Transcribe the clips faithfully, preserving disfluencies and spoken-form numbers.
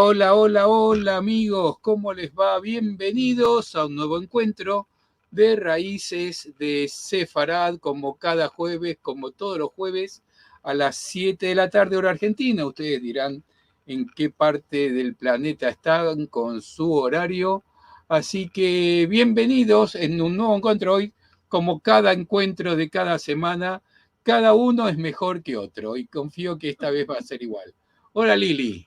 Hola, hola, hola, amigos, ¿cómo les va? Bienvenidos a un nuevo encuentro de Raíces de Sefarad, como cada jueves, como todos los jueves, a las siete de la tarde, hora argentina. Ustedes dirán en qué parte del planeta están con su horario. Así que bienvenidos en un nuevo encuentro hoy, como cada encuentro de cada semana. Cada uno es mejor que otro y confío que esta vez va a ser igual. Hola, Lili.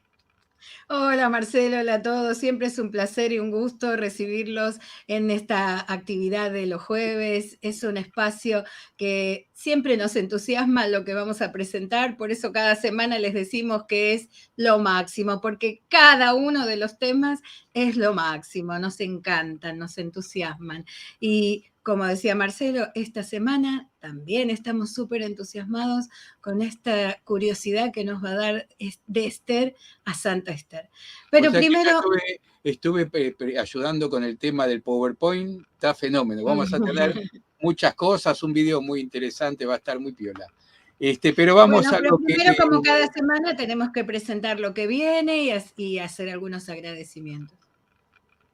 Hola, Marcelo, hola a todos. Siempre es un placer y un gusto recibirlos en esta actividad de los jueves. Es un espacio que siempre nos entusiasma lo que vamos a presentar, por eso cada semana les decimos que es lo máximo, porque cada uno de los temas es lo máximo, nos encantan, nos entusiasman. Y como decía Marcelo, esta semana también estamos súper entusiasmados con esta curiosidad que nos va a dar es-, de Esther a Santa Esther. Pero o sea primero... Estuve, estuve pre, pre, ayudando con el tema del PowerPoint, está fenómeno. Vamos a tener muchas cosas, un video muy interesante, va a estar muy piola. Este, pero vamos bueno, a pero lo primero, que... Como cada semana, tenemos que presentar lo que viene y, y hacer algunos agradecimientos.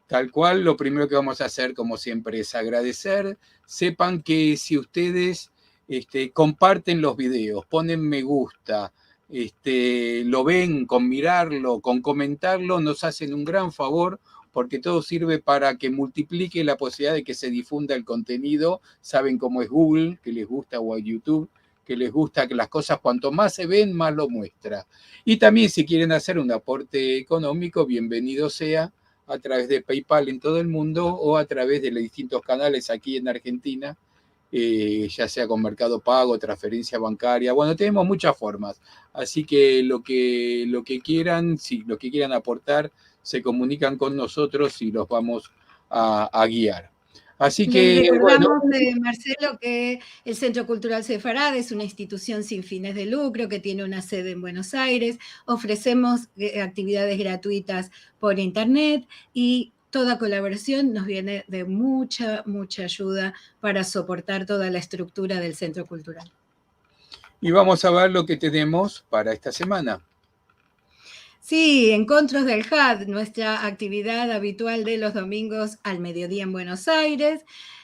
Tal cual, lo primero que vamos a hacer, como siempre, es agradecer. Sepan que si ustedes este, comparten los videos, ponen me gusta, este, lo ven, con mirarlo, con comentarlo, nos hacen un gran favor, porque todo sirve para que multiplique la posibilidad de que se difunda el contenido. Saben cómo es Google, que les gusta, o a YouTube, que les gusta que las cosas cuanto más se ven, más lo muestra. Y también si quieren hacer un aporte económico, bienvenido sea a través de PayPal en todo el mundo o a través de los distintos canales aquí en Argentina, eh, ya sea con Mercado Pago, transferencia bancaria. Bueno, tenemos muchas formas. Así que lo que, lo que quieran, si lo que quieran aportar, se comunican con nosotros y los vamos a, a guiar. Así que, les recordamos, bueno, eh, Marcelo, que el Centro Cultural Sefarad es una institución sin fines de lucro que tiene una sede en Buenos Aires. Ofrecemos, eh, actividades gratuitas por internet y toda colaboración nos viene de mucha, mucha ayuda para soportar toda la estructura del Centro Cultural. Y vamos a ver lo que tenemos para esta semana. Sí, Encontros del Had, nuestra actividad habitual de los domingos al mediodía en Buenos Aires,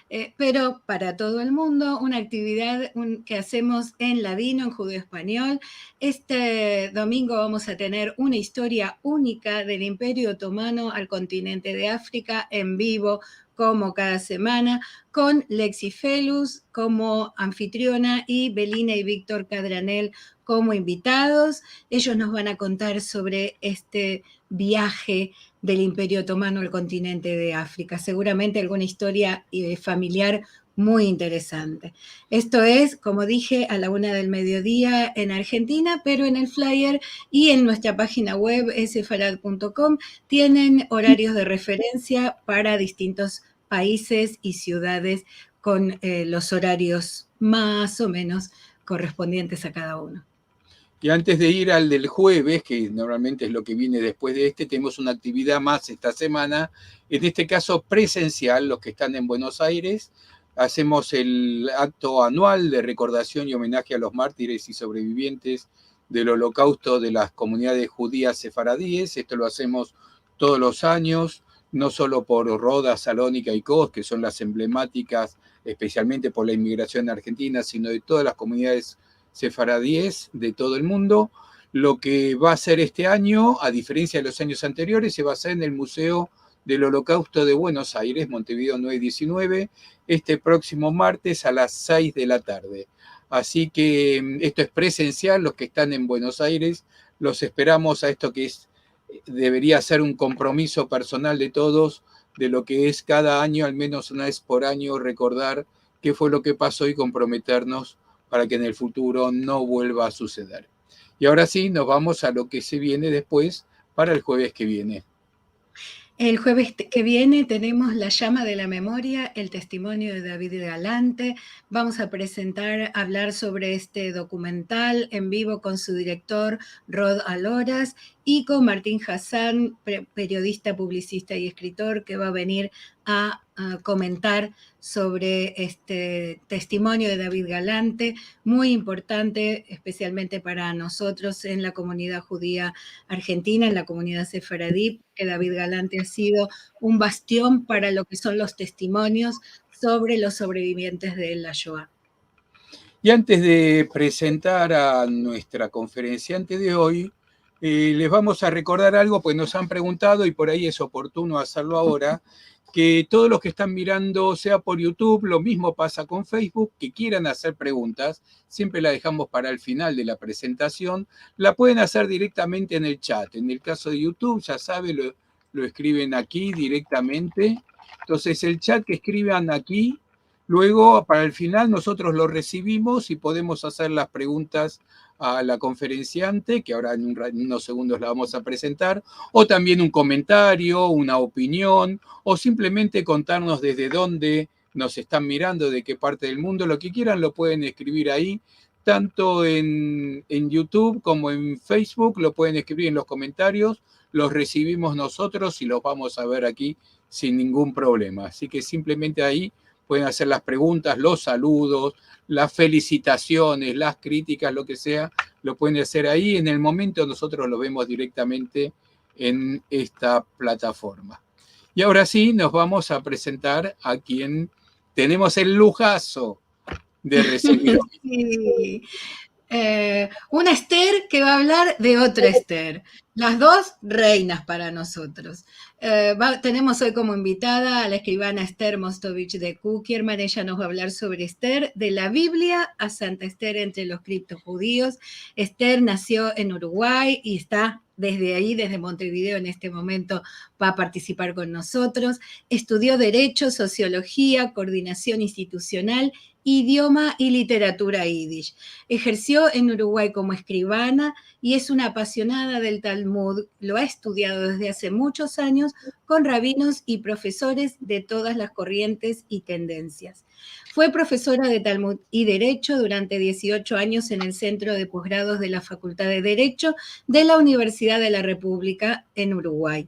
eh, pero para todo el mundo, una actividad, un, que hacemos en ladino, en judeo-español. Este domingo vamos a tener una historia única del Imperio Otomano al continente de África en vivo, como cada semana, con Lexi Felus como anfitriona y Belina y Víctor Cadranel como invitados. Ellos nos van a contar sobre este viaje del Imperio Otomano al continente de África. Seguramente alguna historia, eh, familiar muy interesante. Esto es, como dije, a la una del mediodía en Argentina, pero en el flyer y en nuestra página web, sefarad punto com, tienen horarios de referencia para distintos países y ciudades con, eh, los horarios más o menos correspondientes a cada uno. Y antes de ir al del jueves, que normalmente es lo que viene después de este, tenemos una actividad más esta semana, en este caso presencial, los que están en Buenos Aires, hacemos el acto anual de recordación y homenaje a los mártires y sobrevivientes del holocausto de las comunidades judías sefaradíes. Esto lo hacemos todos los años, no solo por Rodas, Salónica y Kos, que son las emblemáticas, especialmente por la inmigración argentina, sino de todas las comunidades sefaradíes de todo el mundo. Lo que va a ser este año, a diferencia de los años anteriores, se va a hacer en el Museo del Holocausto de Buenos Aires, Montevideo nueve diecinueve, este próximo martes a las seis de la tarde. Así que, mm, esto es presencial, los que están en Buenos Aires, los esperamos a esto que es, debería ser un compromiso personal de todos, de lo que es cada año, al menos una vez por año, recordar qué fue lo que pasó y comprometernos para que en el futuro no vuelva a suceder. Y ahora sí, nos vamos a lo que se viene después para el jueves que viene. El jueves que viene tenemos La llama de la memoria, el testimonio de David Galante. Vamos a presentar, hablar sobre este documental en vivo con su director, Rod Aloras, y con Martín Hassan, pre-, periodista, publicista y escritor, que va a venir a, a comentar sobre este testimonio de David Galante, muy importante, especialmente para nosotros en la comunidad judía argentina, en la comunidad sefaradí, que David Galante ha sido un bastión para lo que son los testimonios sobre los sobrevivientes de la Shoah. Y antes de presentar a nuestra conferenciante de hoy, eh, les vamos a recordar algo, pues nos han preguntado, y por ahí es oportuno hacerlo ahora, que todos los que están mirando, sea por YouTube, lo mismo pasa con Facebook, que quieran hacer preguntas, siempre la dejamos para el final de la presentación, la pueden hacer directamente en el chat. En el caso de YouTube, ya sabe, lo, lo escriben aquí directamente. Entonces, el chat que escriban aquí, luego, para el final, nosotros lo recibimos y podemos hacer las preguntas a la conferenciante, que ahora en un ra-, en unos segundos la vamos a presentar, o también un comentario, una opinión, o simplemente contarnos desde dónde nos están mirando, de qué parte del mundo, lo que quieran lo pueden escribir ahí, tanto en, en YouTube como en Facebook, lo pueden escribir en los comentarios, los recibimos nosotros y los vamos a ver aquí sin ningún problema. Así que simplemente ahí pueden hacer las preguntas, los saludos, las felicitaciones, las críticas, lo que sea, lo pueden hacer ahí. En el momento nosotros lo vemos directamente en esta plataforma. Y ahora sí, nos vamos a presentar a quien tenemos el lujazo de recibir. Sí. Eh, una Esther que va a hablar de otra Esther. Las dos reinas para nosotros. Eh, va, tenemos hoy como invitada a la escribana Esther Mostovich de Kukierman. Ella nos va a hablar sobre Esther, de la Biblia a Santa Esther entre los criptojudíos. Esther nació en Uruguay y está desde ahí, desde Montevideo, en este momento va a participar con nosotros. Estudió Derecho, Sociología, Coordinación Institucional, Idioma y Literatura Yiddish. Ejerció en Uruguay como escribana y es una apasionada del Talmud. Lo ha estudiado desde hace muchos años con rabinos y profesores de todas las corrientes y tendencias. Fue profesora de Talmud y Derecho durante dieciocho años en el Centro de Posgrados de la Facultad de Derecho de la Universidad de la República en Uruguay.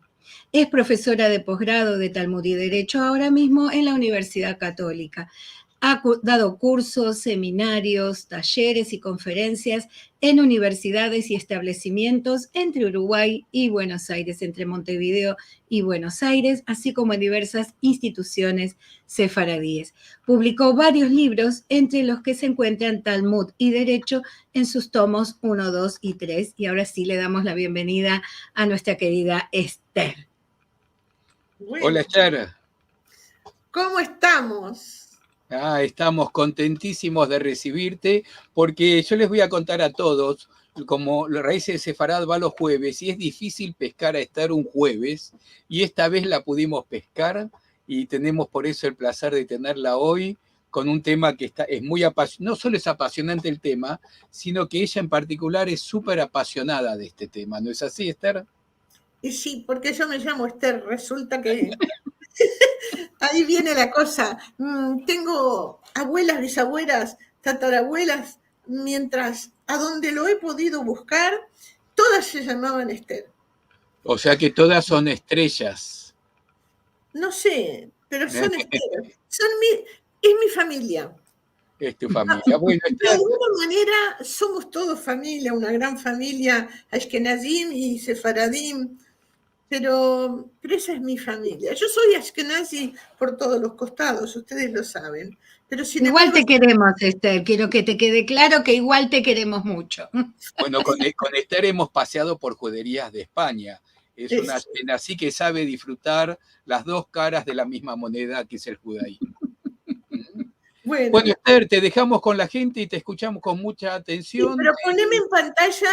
Es profesora de posgrado de Talmud y Derecho ahora mismo en la Universidad Católica. Ha cu-, dado cursos, seminarios, talleres y conferencias en universidades y establecimientos entre Uruguay y Buenos Aires, entre Montevideo y Buenos Aires, así como en diversas instituciones sefaradíes. Publicó varios libros, entre los que se encuentran Talmud y Derecho en sus tomos uno, dos y tres. Y ahora sí le damos la bienvenida a nuestra querida Esther. Bueno. Hola, Esther. ¿Cómo estamos? Ah, estamos contentísimos de recibirte, porque yo les voy a contar a todos, como la Raíces de Sefarad va los jueves, y es difícil pescar a Esther un jueves, y esta vez la pudimos pescar, y tenemos por eso el placer de tenerla hoy con un tema que está, es muy apasio-, no solo es apasionante el tema, sino que ella en particular es súper apasionada de este tema. ¿No es así, Esther? Y sí, porque yo me llamo Esther, resulta que ahí viene la cosa. Mm, tengo abuelas, bisabuelas, tatarabuelas, mientras a donde lo he podido buscar, todas se llamaban Esther. O sea que todas son estrellas. No sé, pero son Esther. Son mi, es mi familia. Es tu familia. Bueno, de alguna manera somos todos familia, una gran familia, ashkenazim y sefaradim, pero, pero esa es mi familia. Yo soy ashkenazi por todos los costados, ustedes lo saben. Pero sin embargo, igual te queremos, Esther, quiero que te quede claro que igual te queremos mucho. Bueno, con, con Esther hemos paseado por juderías de España. Es una ashkenazí que sabe disfrutar las dos caras de la misma moneda que es el judaísmo. Bueno. Bueno, Esther, te dejamos con la gente y te escuchamos con mucha atención. Sí, pero poneme en pantalla,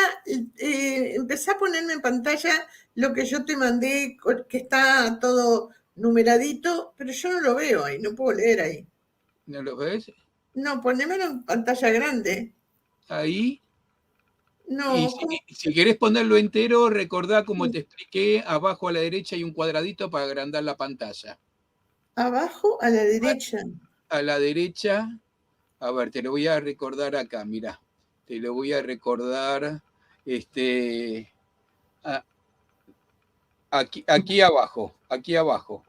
eh, empezá a ponerme en pantalla lo que yo te mandé, co-, que está todo numeradito, pero yo no lo veo ahí, no puedo leer ahí. ¿No lo ves? No, ponémelo en pantalla grande. Ahí. No, y si, ¿cómo? Si querés ponerlo entero, recordá, como te expliqué, abajo a la derecha hay un cuadradito para agrandar la pantalla. Abajo a la derecha. A la derecha. A ver, te lo voy a recordar acá, mirá. Te lo voy a recordar, este, a-, Aki, aki abajo, aki abajo.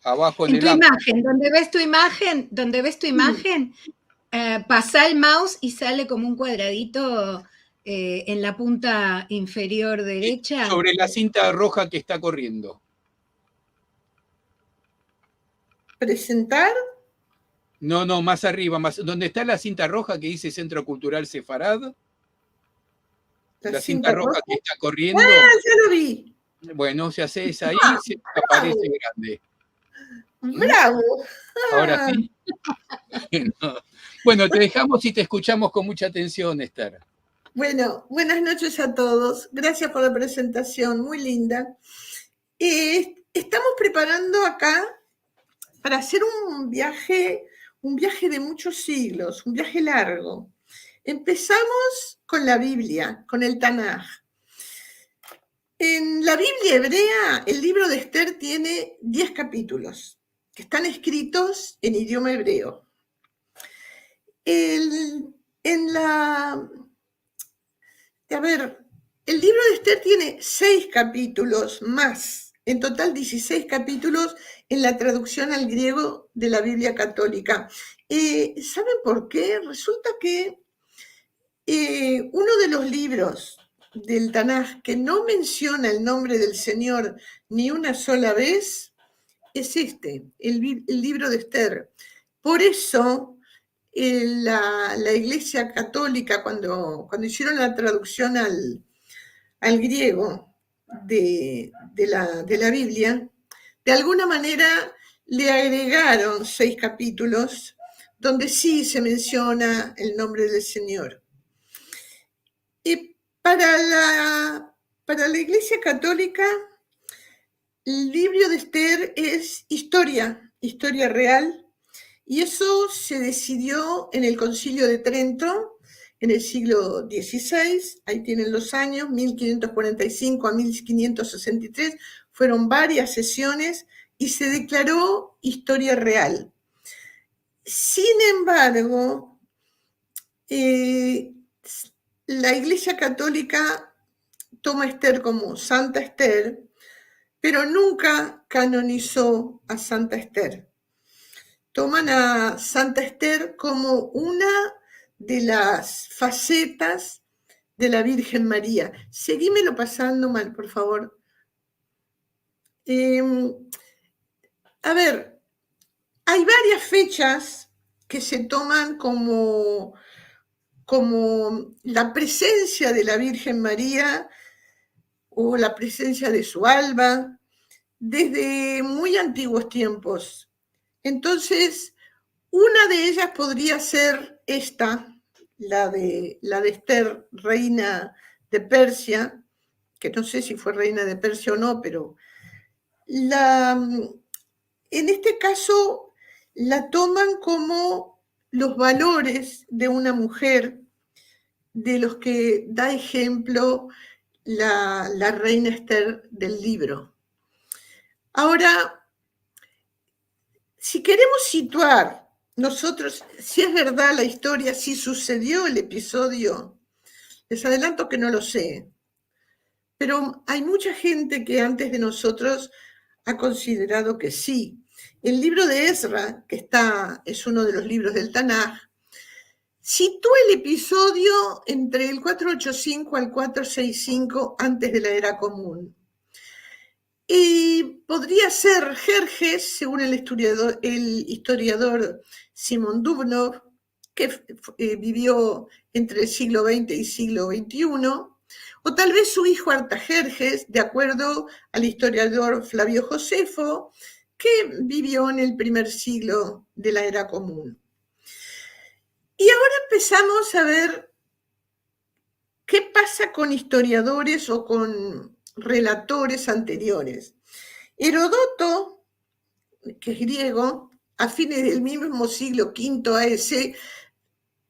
Abajo en el ama. En tu imajen, donde ves tu imajen, donde ves tu imajen, eh, pasa el mouse i sale komo un kuadradito, eh, en la punta inferior derecha. Sovre la sinta roja ke esta korriendo. Presentar. No, no, mas arriva, mas, donde esta la sinta roja ke dize Sentro Kultural Sefarad. La sinta roja ke esta korriendo. Ah, ya lo vi. Bueno, se aze esa ai, se aparese grande. Bravo. Agora si. Bueno, te dejamos i te eskuchamos kon muncha atension, Ester. Bueno, buenas noches a todos. Gracias por la presentación, muy linda. Eh, estamos preparando acá para hacer un viaje, un viaje de muchos siglos, un viaje largo. Empezamos con la Biblia, con el Tanaj. En la Biblia hebrea, el libro de Ester tiene diez capítulos, ke estan eskritos en idioma ebreo. El, en la, a ver, el libro de Ester tiene seis capítulos mas, en total dieciseis capítulos en la traduksion al griego de la Biblia katolika. Eh, saven por ke? Resulta ke, eh, uno de los livros del Tanaj ke no mensiona el nombre del Senyor ni una sola vez es este, el bi-, el livro de Ester. Por eso, eh, la, la Iglesia Katolika, kuando, kuando izieron la traduksion al, al griego de, de la, de la Biblia, de alguna manera le agregaron seis kapitulos donde si se mensiona el nombre del Senyor. I para la, para la Iglesia Katolika, el livro de Ester es istoria, istoria real, i eso se desidio en el Konsilio de Trento, en el siglo diesiseis, ai tienen los anyos, mil kinientos kuarenta i sinko a mil kinientos sesenta i tres, fueron varias sesiones i se deklaro istoria real. Sin embargo, eh, la Iglesia Katolika toma a Ester komo Santa Ester, pero nunka kanonizo a Santa Ester. Toman a Santa Ester komo una de las fasetas de la Virgen Maria. Seguimelo pasando, Mar, por favor. Em, a ver, ai varias fechas ke se toman komo, komo la presensia de la Virgen Maria o la presensia de su alba desde muy antiguos tiempos. Entonses, una de eyas podria ser esta, la de, la de Ester, reina de Persia, ke no se si fue reina de Persia o no, pero la, en este kaso la toman komo los valores de una mujer de los ke da ejemplo la, la reina Ester del livro. Agora, si keremos situar mozotros, si es verdad la istoria, si susedio el episodio, les adelanto ke no lo se. Pero ai muncha djente ke antes de mozotros a konsiderado ke si. El livro de Ezra, ke esta, es uno de los livros del Tanaj, sitúa el episodio entre el kuatro ocho sinko al kuatro seis sinko antes de la Era Komun. I podria ser Jerjes, segun el istoriador, el istoriador Simon Dubnow, ke f-, f-, eh, bivio entre el siglo vente i siglo vente i uno, o tal vez su ijo Artajerjes, de akuerdo al istoriador Flavio Josefo, ke bivio en el primer siglo de la Era Komun. I agora empesamos a ver ke pasa kon istoriadores o kon relatores anteriores. Herodoto, ke es griego, a fines del mizmo siglo kinto A E C,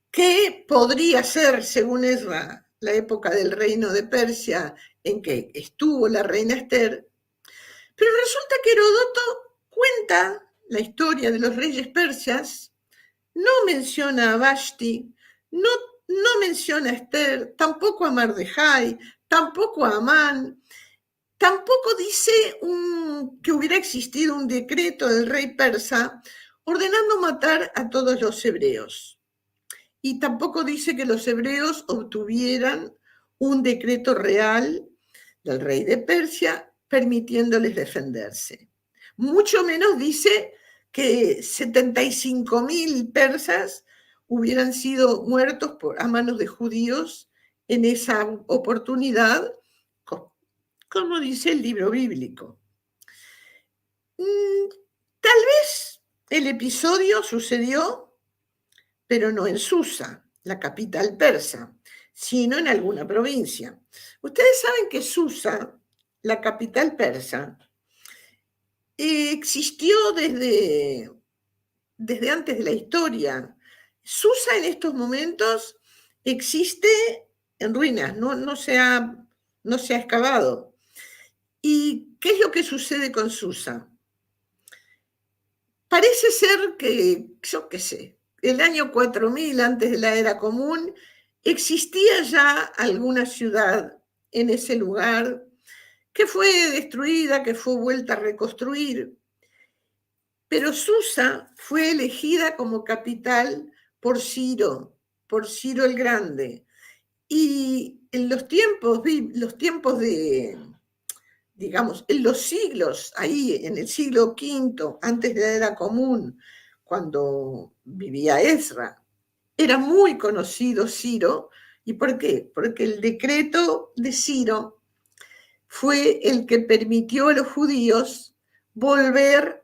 ke podria ser, segun Ezra, la epoka del reino de Persia en ke estuvo la reina Ester, pero resulta ke Herodoto kuenta la istoria de los reyes persas, no mensiona a Vashti, no, no mensiona a Ester, tampoko a Mardejai, tampoko a Aman. Tampoco dice un, que hubiera existido un decreto del rey persa ordenando matar a todos los hebreos. Y tampoco dice que los hebreos obtuvieran un decreto real del rey de Persia permitiéndoles defenderse. Mucho menos dice que setenta y cinco mil persas hubieran sido muertos por, a manos de judíos en esa oportunidad, co-, como dice el libro bíblico. Mm, tal vez el episodio sucedió, pero no en Susa, la capital persa, sino en alguna provincia. Ustedes saben que Susa, la capital persa, eh, existió desde, desde antes de la historia. Susa en estos momentos existe en ruinas, no, no se ha, no se ha excavado. ¿Y qué es lo que sucede con Susa? Parece ser que, yo qué sé, el año cuatro mil antes de la era común, existía ya alguna ciudad en ese lugar que fue destruida, que fue vuelta a reconstruir. Pero Susa fue elegida como capital por Ciro, por Ciro el Grande. Y en los tiempos, bi-, los tiempos de, digamos, en los siglos, ahí en el siglo quinto, antes de la era común, cuando vivía Ezra, era muy conocido Ciro. ¿Y por qué? Porque el decreto de Ciro fue el que permitió a los judíos volver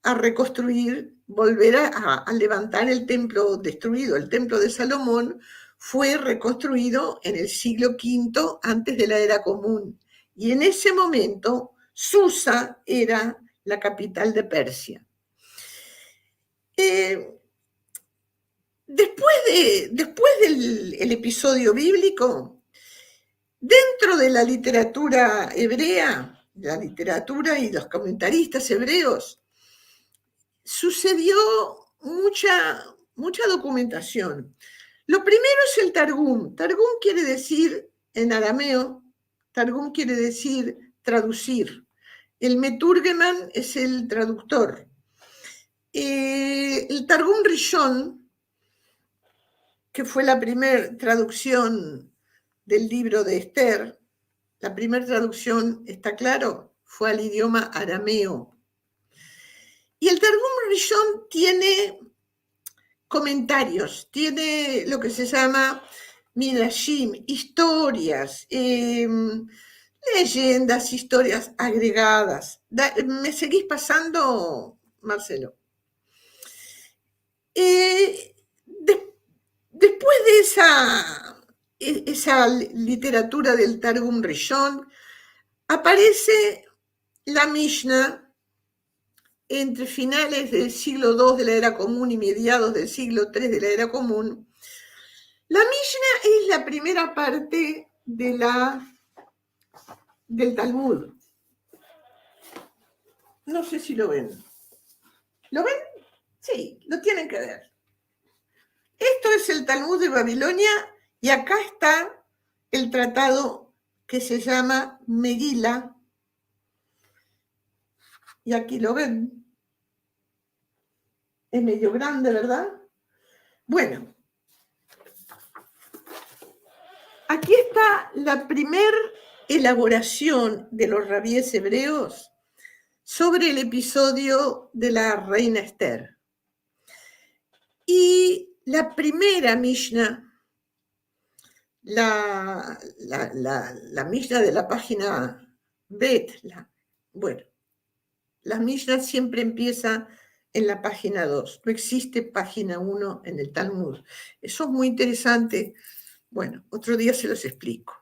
a reconstruir, volver a, a, a levantar el templo destruido. El templo de Salomón fue reconstruido en el siglo quinto antes de la era común. Y en ese momento, Susa era la capital de Persia. Eh, después de, después del, el episodio bíblico, dentro de la literatura hebrea, la literatura y los comentaristas hebreos, sucedió mucha, mucha documentación. Lo primero es el Targum. Targum quiere decir, en arameo, Targum quiere decir traducir. El meturgeman es el traductor. Eh, el Targum Rishon, que fue la primer traducción del libro de Esther, la primer traducción, está claro, fue al idioma arameo. Y el Targum Rishon tiene comentarios, tiene lo que se llama midrashim, historias, em, leyendas, historias agregadas. Da-, ¿me seguís pasando, Marcelo? Eh, de-, después de esa, e-, esa li-, literatura del Targum Rishon, aparece la Mishnah entre finales del siglo dos de la era común y mediados del siglo tres de la era común. La Mishnah es la primera parte de la, del Talmud. No sé si lo ven. ¿Lo ven? Sí, lo tienen que ver. Esto es el Talmud de Babilonia y acá está el tratado que se llama Megila. Y aquí lo ven. Es medio grande, ¿verdad? Bueno. Aquí está la primer elaboración de los rabíes hebreos sobre el episodio de la reina Esther. Y la primera Mishnah, la, la, la, la Mishnah de la página Bet, la, bueno, la Mishnah siempre empieza en la página dos, no existe página uno en el Talmud. Eso es muy interesante. Bueno, otro día se los explico.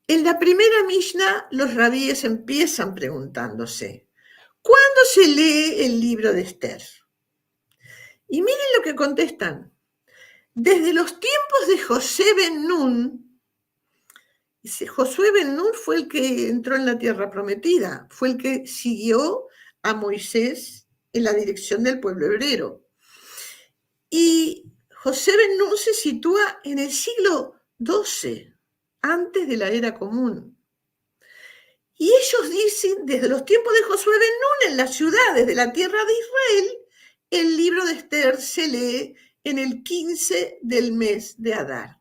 En la primera Mishnah, los rabíes empiezan preguntándose: ¿cuándo se lee el libro de Esther? Y miren lo que contestan. Desde los tiempos de José ben Nun, dice, Josué ben Nun fue el que entró en la tierra prometida, fue el que siguió a Moisés en la dirección del pueblo hebreo. Y José ben Nun se sitúa en el siglo doce antes de la era común. Y ellos dicen, desde los tiempos de Josué ben Nun, en las ciudades de la tierra de Israel, el libro de Ester se lee en el kinze del mez de Adar.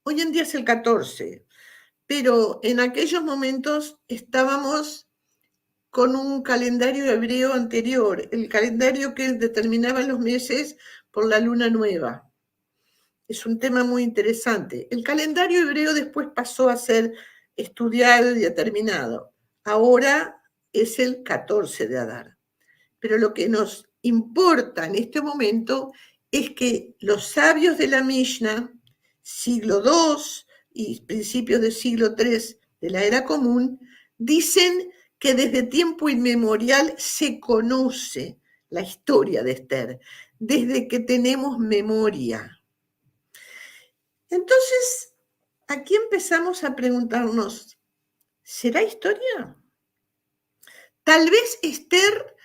Hoy en dia es el katorze, pero en akelos momentos estábamos kon un kalendario ebreo anterior, el kalendario ke determinava los mezes por la luna mueva. Es un tema muy interesante. El kalendario ebreo despues paso a ser estudiado i determinado. Agora es el katorze de Adar. Pero lo ke mos importa en este momento es ke los savios de la Mishna, siglo dos i prinsipios del siglo tres de la Era Komun, dizen ke desde tiempo inmemorial se konoze la istoria de Ester, desde ke tenemos memoria. Entonses, aki empesamos a preguntarmos, ¿sera istoria? Tal vez Ester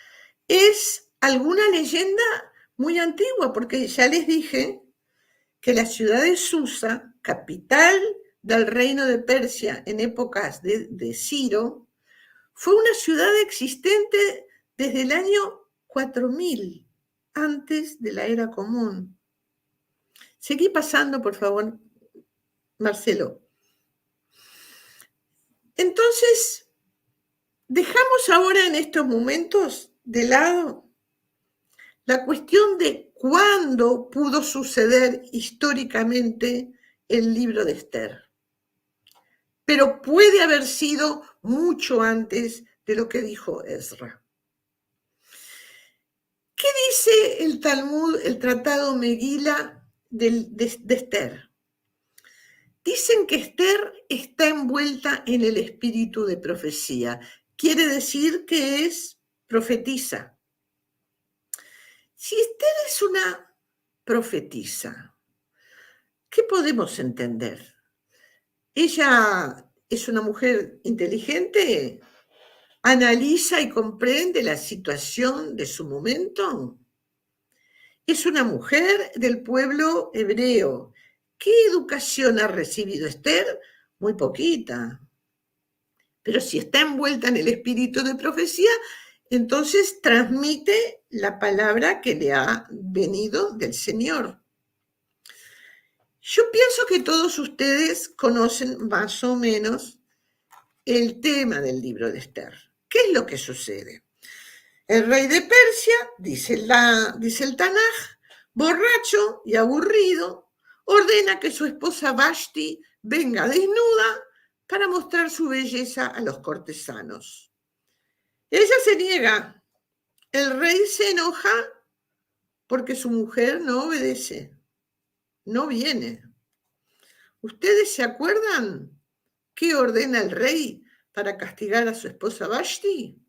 es alguna leyenda muy antigua, porke ya les dije ke la sivdad de Susa, kapital del reino de Persia en epokas de, de Siro, fue una sivdad egzistente desde el anyo kuatro mil antes de la Era Komun. Segi pasando, por favor, Marcelo. Entonses, dejamos agora en estos momentos de lado la kuestion de kuando pudo soseder istorikamente el livro de Ester. Pero puede aver sido muncho antes de lo ke dijo Ezra. Ke dize el Talmud, el Tratado Megila del, de, de Ester? Dizen ke Ester esta envuelta en el espiritu de profesia. Kiere dizir ke es profetisa. Si Ester es una profetisa, ke podemos entender? Eya es una mujer inteligente, analiza i komprende la situasion de su momento. Es una mujer del puevlo ebreo. Ke edukasion a resivido Ester? Muy pokita. Pero si esta envuelta en el espiritu de profesia, entonses transmite la palavra ke le a venido del Sinyor. Yo pienso ke todos ustedes konosen mas o menos el tema del livro de Ester. Ke es lo ke sosede? El rey de Persia, dize la, dize el Tanaj, borracho i avurrido, ordena ke su esposa Vashti venga desnuda para mostrar su belleza a los kortesanos. Eya se niega. El rey se enoja porke su mujer no obedese, no viene. Ustedes se akuerdan ke ordena el rey para kastigar a su esposa Vashti?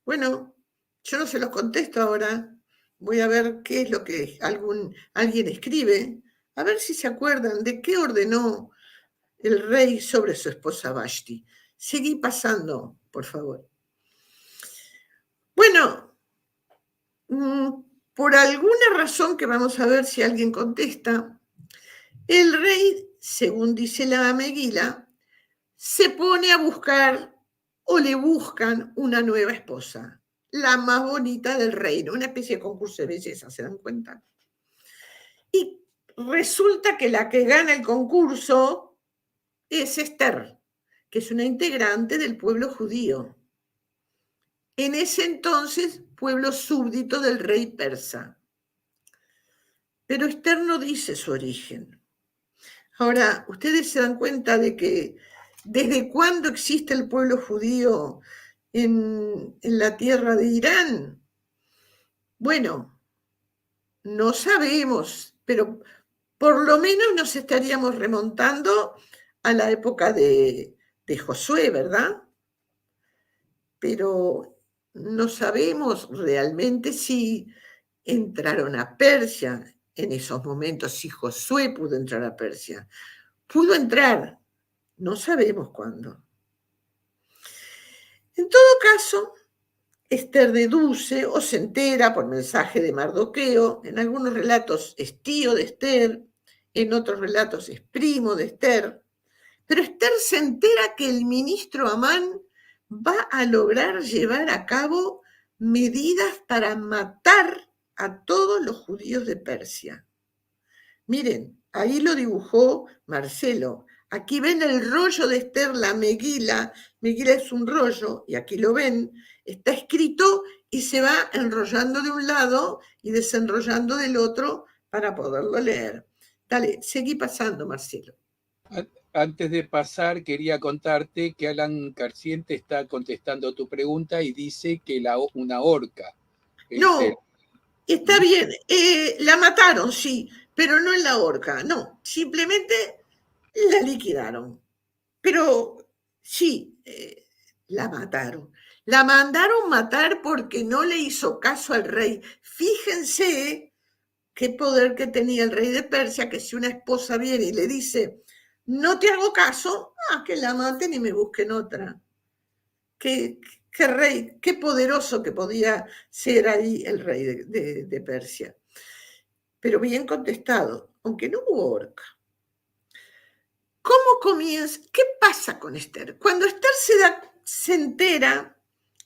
Bueno, yo no se los kontesto agora. Vo a ver ke es lo ke algun, alguien eskrive. A ver si se akuerdan de ke ordeno el rey sovre su esposa Vashti. Segi pasando, por favor. Bueno, mm, por alguna razon ke vamos a ver si alguien kontesta, el rey, segun dize la Megila, se pone a buskar o le buskan una mueva esposa, la mas bonita del reino, una especie de konkurso de belleza, se dan kuenta? I resulta ke la ke gana el konkurso es Ester, ke es una integrante del puevlo djudio. En ese entonses, puevlo suvdito del rey persa. Pero Ester no dize su origen. Agora, ustedes se dan kuenta de ke desde kuando egziste el puevlo djudio en, en la tierra de Iran? Bueno, no savemos, pero por lo menos mos estariamos remontando a la epoka de, de Josué, verdad? Pero no savemos realmente si entraron a Persia en esos momentos, si Josué pudo entrar a Persia. Pudo entrar, no savemos kuando. En todo kaso, Ester deduze o se entera por mensaje de Mardokeo, en algunos relatos es tio de Ester, en otros relatos es primo de Ester, Pero Ester se entera que el ministro Amán va a lograr llevar a cabo medidas para matar a todos los judíos de Persia. Miren, ahí lo dibujó Marcelo. Aquí ven el rollo de Ester, la Megila. Megila es un rollo, y aquí lo ven. Está escrito y se va enrollando de un lado y desenrollando del otro para poderlo leer. Dale, seguí pasando, Marcelo. An-, antes de pasar, quería contarte que Alan Carciente está contestando tu pregunta y dice que la o-, una horca. No, este, está bien. Eh, la mataron, sí, pero no en la horca, no. Simplemente la liquidaron. Pero sí, eh, la mataron. La mandaron matar porque no le hizo caso al rey. Fíjense qué poder que tenía el rey de Persia, que si una esposa viene y le dice, "No te hago caso", ah, que la maten y me busquen otra. Qué, qué rey, qué poderoso que podía ser ahí el rey de, de, de Persia. Pero bien contestado, aunque no hubo horca. ¿Cómo comienza? ¿Qué pasa con Ester? Cuando Ester se da, se entera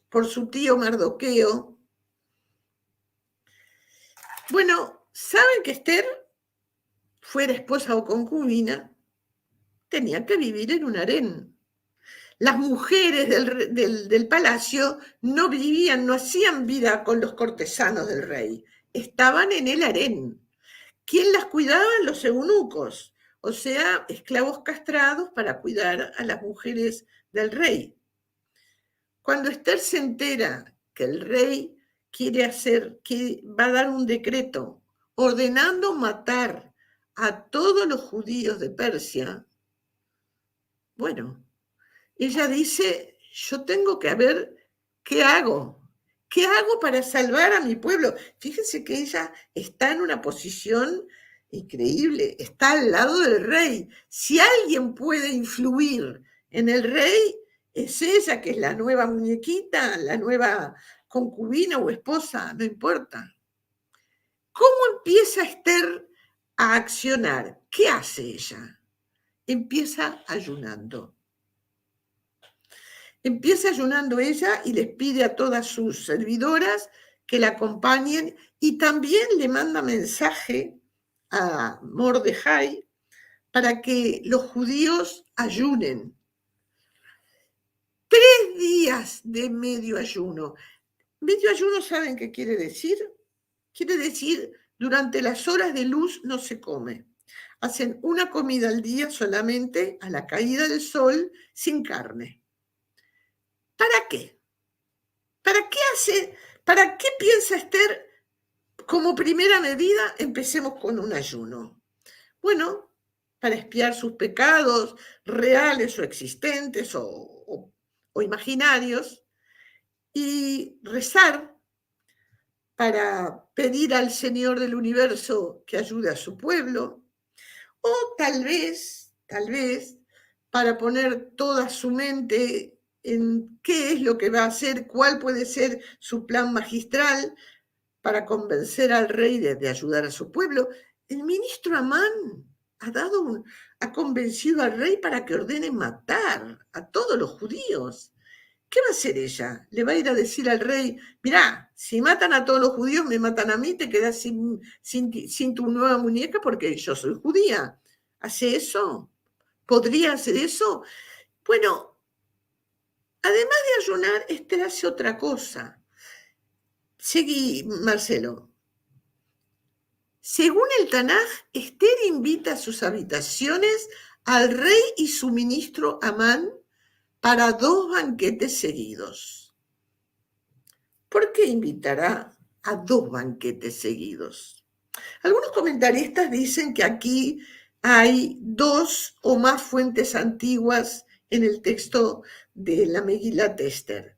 por su tío Mardoqueo, bueno, saben que Ester, fuera esposa o concubina, tenía que vivir en un harén. Las mujeres del re-, del, del palacio no vivían, no hacían vida con los cortesanos del rey. Estaban en el harén. ¿Quién las cuidaba? Los eunucos, o sea, esclavos castrados para cuidar a las mujeres del rey. Cuando Ester se entera que el rey quiere hacer, que va a dar un decreto ordenando matar a todos los judíos de Persia, bueno, ella dice, "Yo tengo que ver qué hago, qué hago para salvar a mi pueblo". Fíjense que ella está en una posición increíble, está al lado del rey. Si alguien puede influir en el rey, es ella, que es la nueva muñequita, la nueva concubina o esposa, no importa. ¿Cómo empieza Ester a accionar? ¿Qué hace ella? Empieza ayunando. Empieza ayunando ella y les pide a todas sus servidoras que la acompañen y también le manda mensaje a Mordejai para que los judíos ayunen. Tres días de medio ayuno. Medio ayuno, ¿saben qué quiere decir? Quiere decir, durante las horas de luz no se come. Hacen una comida al día solamente a la caída del sol, sin carne. ¿Para qué? ¿Para qué hace, para qué piensa Ester como primera medida, empecemos con un ayuno? Bueno, para expiar sus pecados reales o existentes o, o, o imaginarios y rezar para pedir al Señor del universo que ayude a su pueblo, o tal vez, tal vez, para poner toda su mente en qué es lo que va a hacer, cuál puede ser su plan magistral para convencer al rey de, de ayudar a su pueblo. El ministro Amán ha dado un, ha convencido al rey para que ordene matar a todos los judíos. ¿Qué va a hacer ella? ¿Le va a ir a decir al rey, "Mira, si matan a todos los judíos, me matan a mí, te quedas sin, sin, sin tu nueva muñeca porque yo soy judía"? ¿Hace eso? ¿Podría hacer eso? Bueno, además de ayunar, Ester hace otra cosa. Seguí, Marcelo. Según el Tanaj, Ester invita a sus habitaciones al rey y su ministro Amán para dos banquetes seguidos. ¿Por qué invitará a dos banquetes seguidos? Algunos comentaristas dicen que aquí hay dos o más fuentes antiguas en el texto de la Megilat Ester.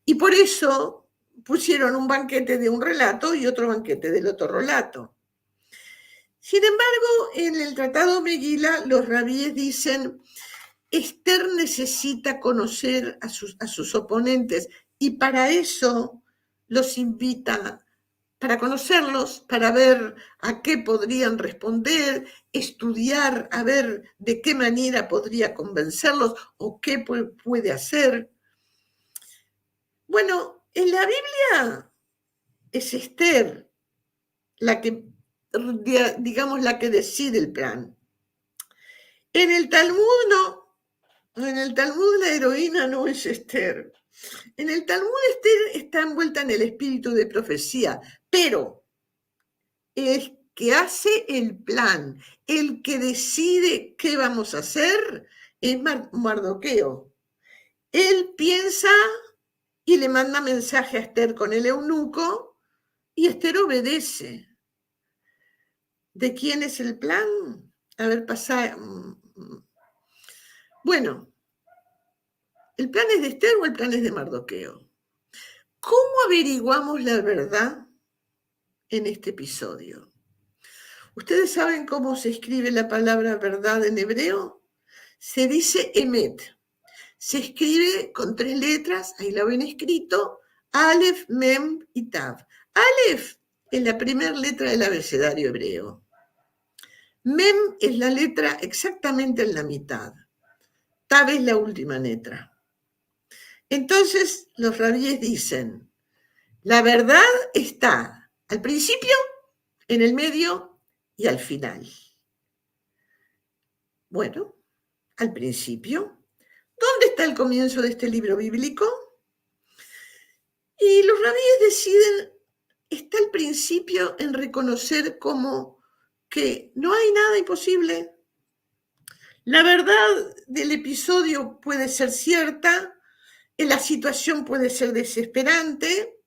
Y por eso pusieron un banquete de un relato y otro banquete del otro relato. Sin embargo, en el tratado Megila, los rabíes dicen, Ester necesita conocer a sus, a sus oponentes y para eso los invita para konoserlos, para ver a ke podrian responder, estudiar a ver de ke manera podria konvenserlos o ke pue-, puede azer. Bueno, en la Biblia es Ester la ke, di-, digamos, la ke deside el plan. En el Talmud no. En el Talmud la eroina no es Ester. En el Talmud Ester esta envuelta en el espiritu de profesia, pero el ke aze el plan, el ke deside ke vamos a azer, es Mar-, Mardokheo. El piensa i le manda mensaje a Ester kon el eunuko, i Ester obedese. ¿De kien es el plan? A ver, pasa, mm, mm. Bueno, ¿el plan es de Ester o el plan es de Mardokheo? ¿Komo averiguamos la verdad en este episodio? ¿Ustedes saven komo se eskrive la palabra verdad en ebreo? Se dize emet. Se eskrive kon tres letras, ayi la ven eskrito, alef, mem i tav. Alef es la primer letra del abecedario ebreo. Mem es la letra egzaktamente en la mitad. Tav es la ultima letra. Entonses, los rabiyes dizen, la verdad esta al prinsipio, en el medio i al final. Bueno, al prinsipio. ¿Donde esta el komienso de este livro bibliko? I los rabiyes desiden, esta al prinsipio en rekonoser komo ke no ay nada imposivle. La verdad del episodio puede ser sierta, eh, la situasion puede ser dezesperante,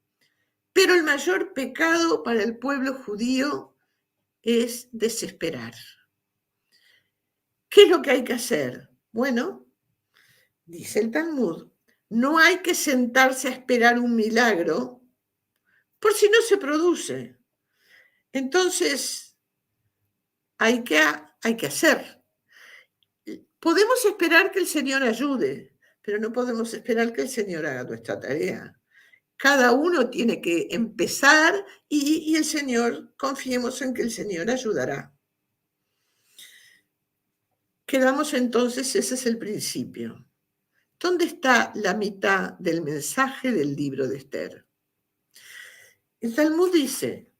pero el mayor pekado para el puevlo djudio es dezesperar. ¿Ke es lo ke ay ke azer? Bueno, dize el Talmud, no ay ke sentarse a esperar un milagro por si no se produse. Entonses, ay ke a-, ay ke azer. Podemos esperar ke el Señor ayude, pero no podemos esperar ke el Señor aga muestra tarea. Kada uno tiene ke empesar i, i el Señor, konfiemos en ke el Señor ayudara. Kedamos entonses, ese es el prinsipio. ¿Donde esta la mitad del mensaje del livro de Ester? El Talmud dize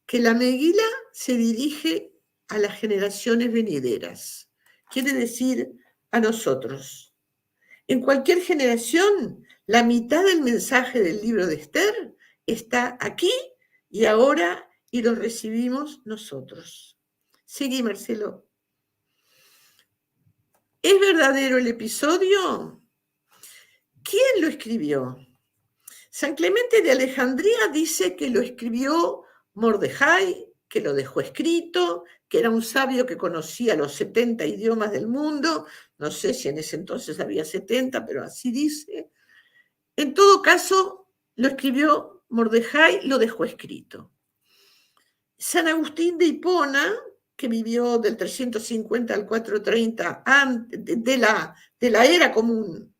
ke la Megila se dirije a las jenerasiones venideras, kiere dizir a mozotros. En kualkier jenerasion, la mitad del mensaje del livro de Ester esta aki i agora i lo resivimos mozotros. Sigi, Marcelo. ¿Es verdadero el episodio? ¿Quién lo escribió? San Clemente de Alejandría dice que lo escribió Mordejai, que lo dejó escrito, que era un sabio que conocía los setenta idiomas del mundo. No sé si en ese entonces había setenta, pero así dice. En todo caso, lo escribió Mordejai, lo dejó escrito. San Agustín de Hipona, que vivió del trescientos cincuenta al cuatrocientos treinta an-, de, de la, de la era común,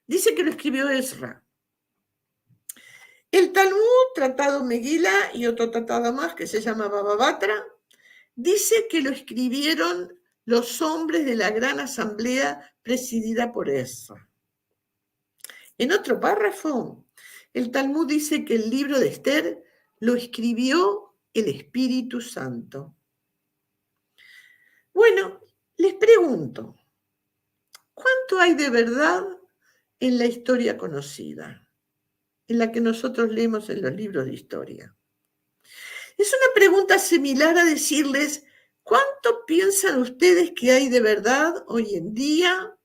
dice que lo escribió Ezra. El Talmud, Tratado Megila y otro tratado más que se llama Baba Batra, dice que lo escribieron los hombres de la gran asamblea presidida por Ezra. En otro párrafo, el Talmud dice que el libro de Ester lo escribió el Espíritu Santo. Bueno, les pregunto, ¿cuánto hay de verdad en la historia conocida, en la que nosotros leemos en los libros de historia? Es una pregunta similar a decirles, ¿cuánto piensan ustedes que hay de verdad hoy en día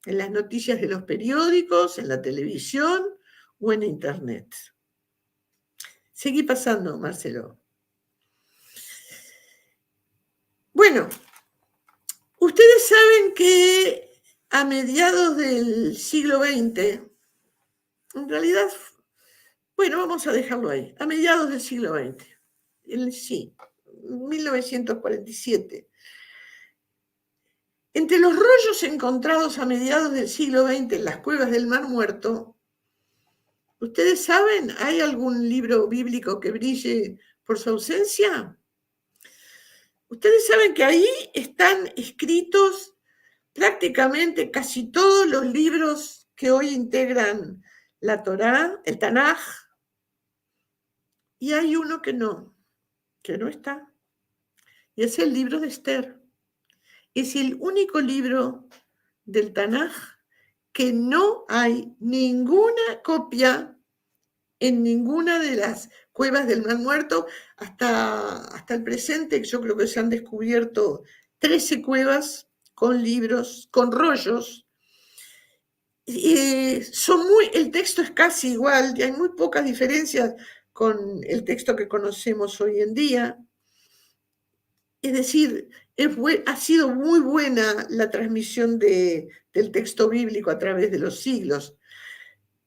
en las noticias de los periódicos, en la televisión o en Internet? Sigi pasando, Marcelo. Bueno, ustedes saben que a mediados del siglo veinte, en realidad, bueno, vamos a dejarlo ahí, a mediados del siglo veinte, el, sí, mil novecientos cuarenta y siete, entre los rollos encontrados a mediados del siglo veinte en las cuevas del Mar Muerto, ¿Ustedes saben, hay algún libro bíblico que brille por su ausencia? Ustedes saben que ahí están escritos prácticamente casi todos los libros que hoy integran la Torá, el Tanaj, y hay uno que no, que no está, y es el libro de Esther. Es el único libro del Tanaj que no hay ninguna copia en ninguna de las cuevas del Mar Muerto. Hasta, hasta el presente, yo creo que se han descubierto trece cuevas con libros, con rollos. Eh, son muy, el texto es casi igual, y hay muy pocas diferencias con el texto que conocemos hoy en día. Es decir, es bue-, ha sido muy buena la transmisión de, del texto bíblico a través de los siglos,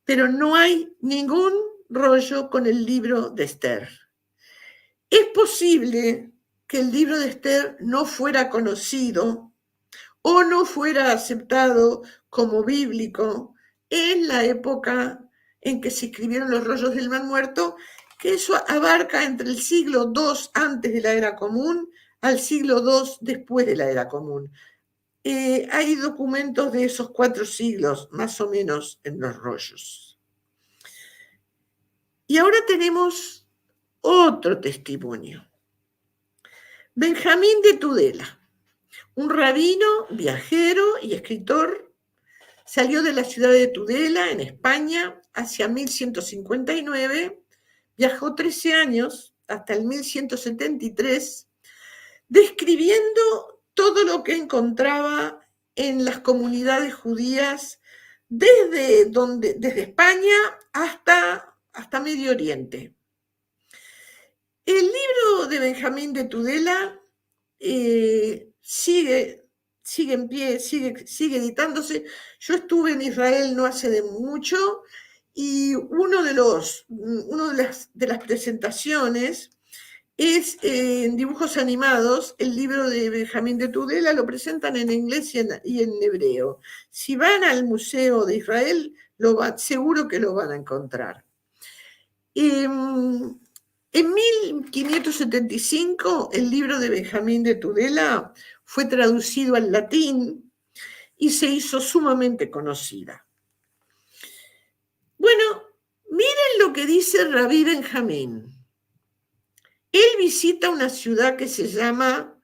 pero no hay ningún rollo con el libro de Esther. Es posible que el libro de Esther no fuera conocido o no fuera aceptado como bíblico en la época en que se escribieron los rollos del Mar Muerto, que eso abarca entre el siglo dos antes de la era común al siglo dos después de la era común. Eh, hay documentos de esos cuatro siglos, más o menos, en los rollos. Y ahora tenemos otro testimonio. Benjamín de Tudela, un rabino, viajero y escritor, salió de la ciudad de Tudela, en España, hacia mil ciento cincuenta y nueve, viajó trece años, hasta el mil ciento setenta y tres, describiendo todo lo que encontraba en las comunidades judías, desde donde, desde España hasta, hasta Medio Oriente. El libro de Benjamín de Tudela, eh, sigue, sigue en pie, sigue, sigue editándose. Yo estuve en Israel no hace de mucho y uno de los, uno de las, de las presentaciones es, eh, en dibujos animados, el libro de Benjamín de Tudela, lo presentan en inglés y en, y en hebreo. Si van al Museo de Israel, lo va-, seguro que lo van a encontrar. Em, en mil quinientos setenta y cinco, el libro de Benjamín de Tudela fue traducido al latín y se hizo sumamente conocida. Bueno, miren lo que dice Rabí Benjamín. Él visita una ciudad que se llama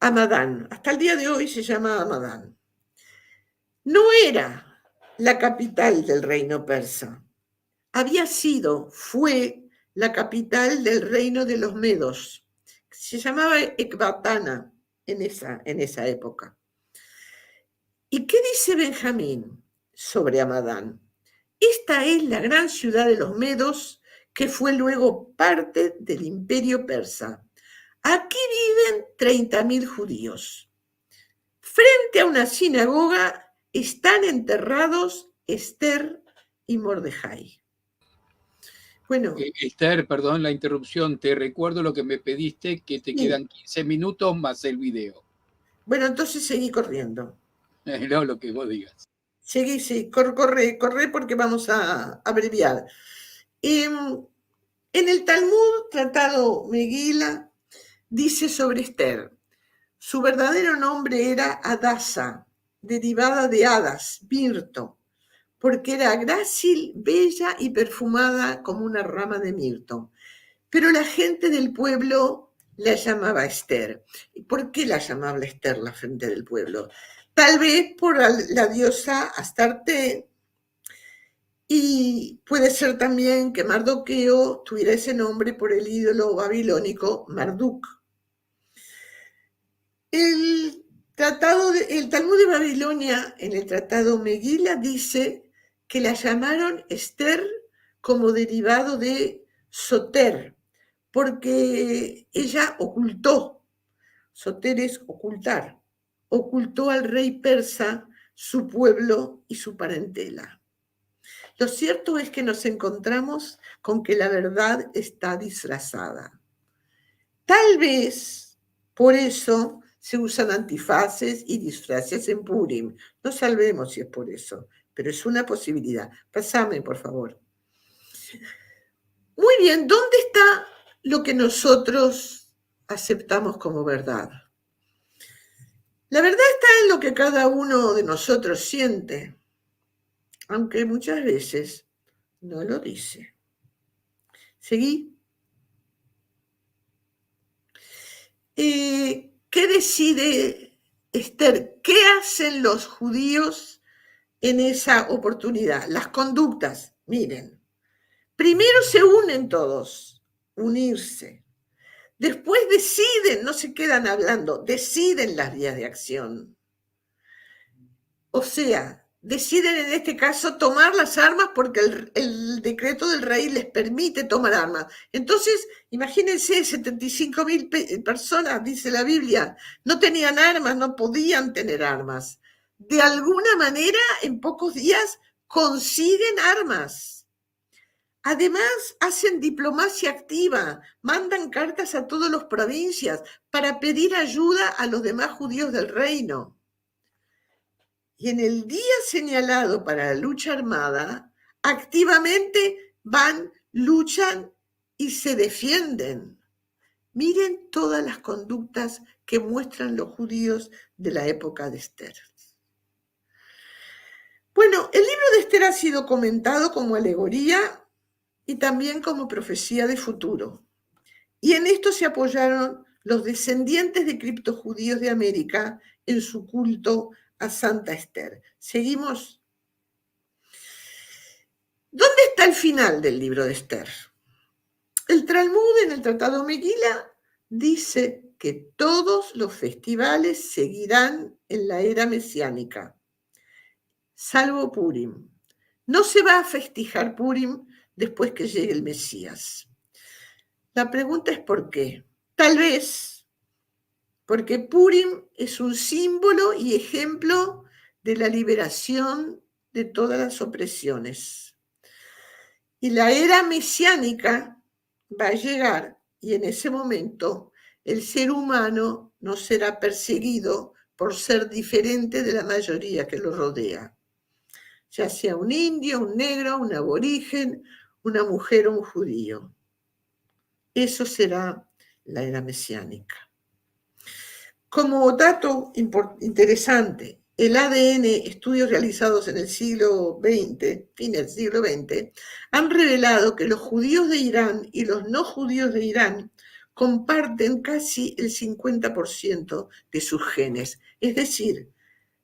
Hamadán. Hasta el día de hoy se llama Hamadán. No era la capital del reino persa. Había sido, fue la capital del reino de los medos. Se llamaba Ecbatana en esa, en esa época. ¿Y qué dice Benjamín sobre Hamadán? Esta es la gran ciudad de los medos, que fue luego parte del imperio persa. Aquí viven treinta mil judíos. Frente a una sinagoga están enterrados Esther y Mordejai. Bueno. Eh, Esther, perdón la interrupción, te recuerdo lo que me pediste, que te, sí, quedan quince minutos más el video. Bueno, entonces seguí corriendo. No, lo que vos digas. Seguí, sí, cor-, corre, corre, porque vamos a abreviar. Em, en el Talmud, Tratado Megila, dice sobre Esther: su verdadero nombre era Adasa, derivada de hadas, mirto, porque era grácil, bella y perfumada como una rama de mirto. Pero la gente del pueblo la llamaba Esther. ¿Y por qué la llamaba Esther la gente del pueblo? Tal vez por la, la diosa Astarte, y puede ser también que Mardoqueo tuviera ese nombre por el ídolo babilónico Marduk. El tratado de, el Talmud de Babilonia, en el tratado Megila, dice que la llamaron Esther como derivado de soter, porque ella ocultó, soter es ocultar, ocultó al rey persa su pueblo y su parentela. Lo cierto es que nos encontramos con que la verdad está disfrazada. Tal vez por eso se usan antifaces y disfraces en Purim. No sabemos si es por eso, pero es una posibilidad. Pasame, por favor. Muy bien, ¿dónde está lo que nosotros aceptamos como verdad? La verdad está en lo que cada uno de nosotros siente, aunque muchas veces no lo dice. Seguí. Eh, ¿qué decide Esther? ¿Qué hacen los judíos en esa oportunidad? Las conductas, miren. Primero se unen todos, unirse. Después deciden, no se quedan hablando, deciden las vías de acción. O sea, deciden en este caso tomar las armas porque el, el decreto del rey les permite tomar armas. Entonces, imagínense, setenta y cinco mil pe-, personas, dice la Biblia, no tenían armas, no podían tener armas. De alguna manera, en pocos días, consiguen armas. Además, hacen diplomacia activa, mandan cartas a todas las provincias para pedir ayuda a los demás judíos del reino. Y en el día señalado para la lucha armada, activamente van, luchan y se defienden. Miren todas las conductas que muestran los judíos de la época de Esther. Bueno, el libro de Esther ha sido comentado como alegoría y también como profecía de futuro. Y en esto se apoyaron los descendientes de criptojudíos de América en su culto a Santa Esther. Seguimos. ¿Dónde está el final del libro de Esther? El Talmud en el Tratado Megila dice que todos los festivales seguirán en la era mesiánica, salvo Purim. No se va a festejar Purim después que llegue el Mesías. La pregunta es ¿por qué? Tal vez porque Purim es un símbolo y ejemplo de la liberación de todas las opresiones. Y la era mesiánica va a llegar y en ese momento el ser humano no será perseguido por ser diferente de la mayoría que lo rodea, ya sea un indio, un negro, un aborigen, una mujer o un judío. Eso será la era mesiánica. Como dato impor-, interesante, el A D N, estudios realizados en el siglo veinte, fin del siglo veinte, han revelado que los judíos de Irán y los no judíos de Irán comparten casi el cincuenta por ciento de sus genes. Es decir,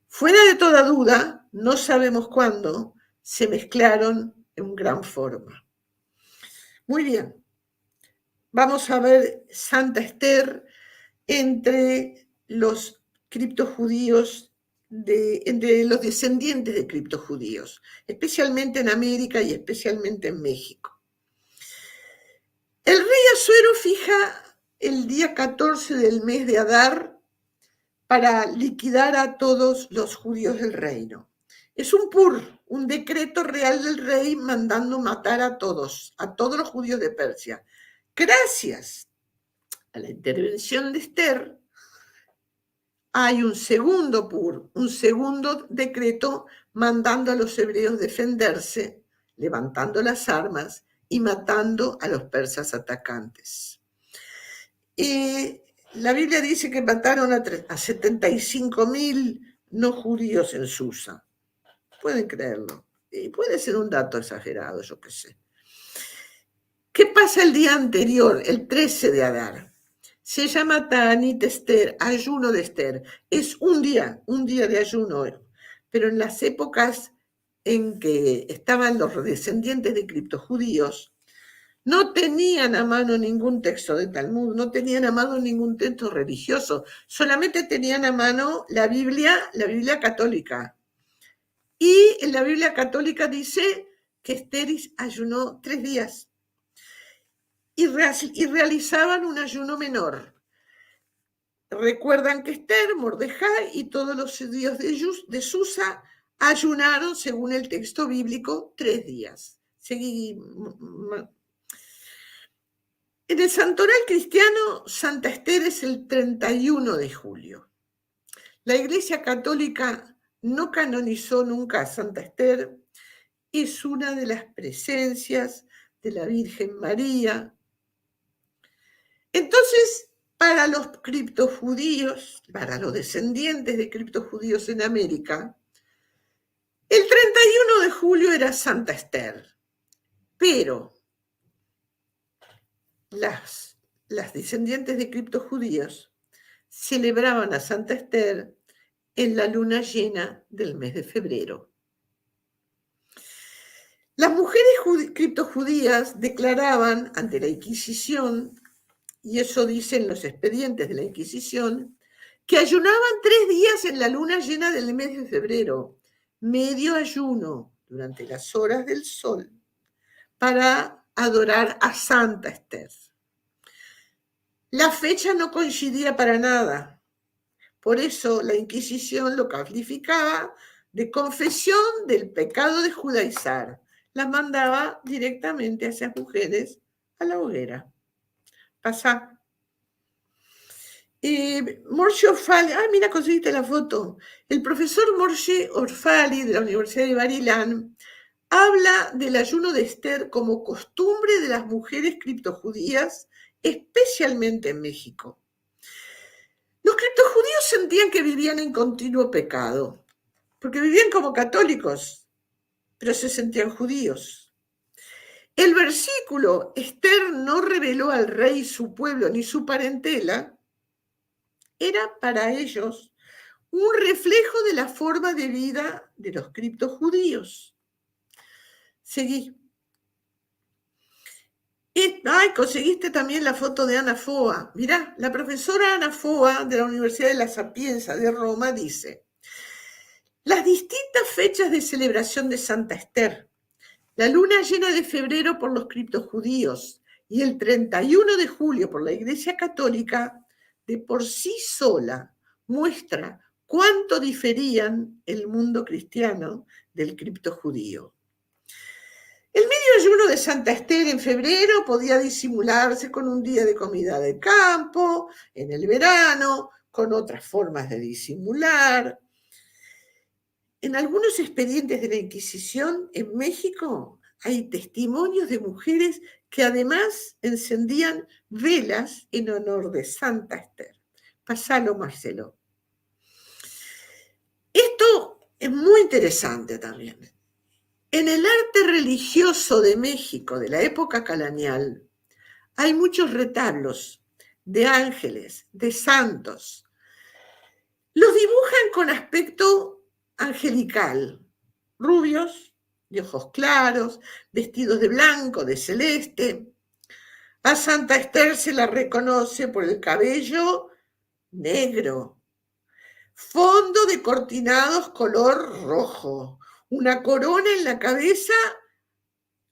fuera de toda duda, no sabemos cuándo, se mezclaron en gran forma. Muy bien. Vamos a ver Santa Esther entre los criptojudíos, de, entre los descendientes de criptojudíos, especialmente en América y especialmente en México. El rey Asuero fija el día catorce del mes de Adar para liquidar a todos los judíos del reino. Es un pur, un decreto real del rey mandando matar a todos, a todos los judíos de Persia. Gracias a la intervención de Esther, hay un segundo pur, un segundo decreto mandando a los hebreos defenderse, levantando las armas y matando a los persas atacantes. Y la Biblia dice que mataron a tre-, a setenta y cinco mil no judíos en Susa. Pueden creerlo. Y puede ser un dato exagerado, yo qué sé. ¿Qué pasa el día anterior, el trece de Adar? Se llama Taanit Esther, ayuno de Esther. Es un día, un día de ayuno. Pero en las épocas en que estaban los descendientes de criptojudíos, no tenían a mano ningún texto de Talmud, no tenían a mano ningún texto religioso, solamente tenían a mano la Biblia, la Biblia católica. Y en la Biblia católica dice que Esther ayunó tres días y, re-, y realizaban un ayuno menor. Recuerdan que Esther, Mordejai y todos los judíos de Yus-, de Susa ayunaron, según el texto bíblico, tres días. Seguí, m-, m-, en el santoral cristiano, Santa Esther es el treinta y uno de julio. La Iglesia Católica no canonizó nunca a Santa Esther. Es una de las presencias de la Virgen María. Entonces, para los criptojudíos, para los descendientes de criptojudíos en América, el treinta y uno de julio era Santa Esther, pero las, las descendientes de criptojudíos celebraban a Santa Esther en la luna llena del mes de febrero. Las mujeres judi-, criptojudías declaraban ante la Inquisición, y eso dicen los expedientes de la Inquisición, que ayunaban tres días en la luna llena del mes de febrero, medio ayuno durante las horas del sol, para adorar a Santa Esther. La fecha no coincidía para nada. Por eso la Inquisición lo calificaba de confesión del pecado de judaizar. Las mandaba directamente a esas mujeres a la hoguera. Pasa. Y Moshe Orfali, ay, mira, conseguiste la foto. El profesor Moshe Orfali de la Universidad de Bar-Ilan habla del ayuno de Esther como costumbre de las mujeres criptojudías, especialmente en México. Los criptojudíos sentían que vivían en continuo pecado, porque vivían como católicos, pero se sentían judíos. El versículo, "Esther no reveló al rey su pueblo ni su parentela", era para ellos un reflejo de la forma de vida de los criptojudíos. Seguí. Y, ay, conseguiste también la foto de Ana Foa. Mirá, la profesora Ana Foa de la Universidad de la Sapienza de Roma dice: "Las distintas fechas de celebración de Santa Esther, la luna llena de febrero por los criptojudíos y el treinta y uno de julio por la Iglesia Católica, de por sí sola muestra cuánto diferían el mundo cristiano del criptojudío". El medio ayuno de Santa Esther en febrero podía disimularse con un día de comida de campo, en el verano, con otras formas de disimular. En algunos expedientes de la Inquisición en México hay testimonios de mujeres que además encendían velas en honor de Santa Esther. Pasalo, Marcelo. Esto es muy interesante también. En el arte religioso de México de la época colonial hay muchos retablos de ángeles, de santos. Los dibujan con aspecto angelical, rubios, de ojos claros, vestidos de blanco, de celeste. A Santa Esther se la reconoce por el cabello negro, fondo de cortinados color rojo, una corona en la cabeza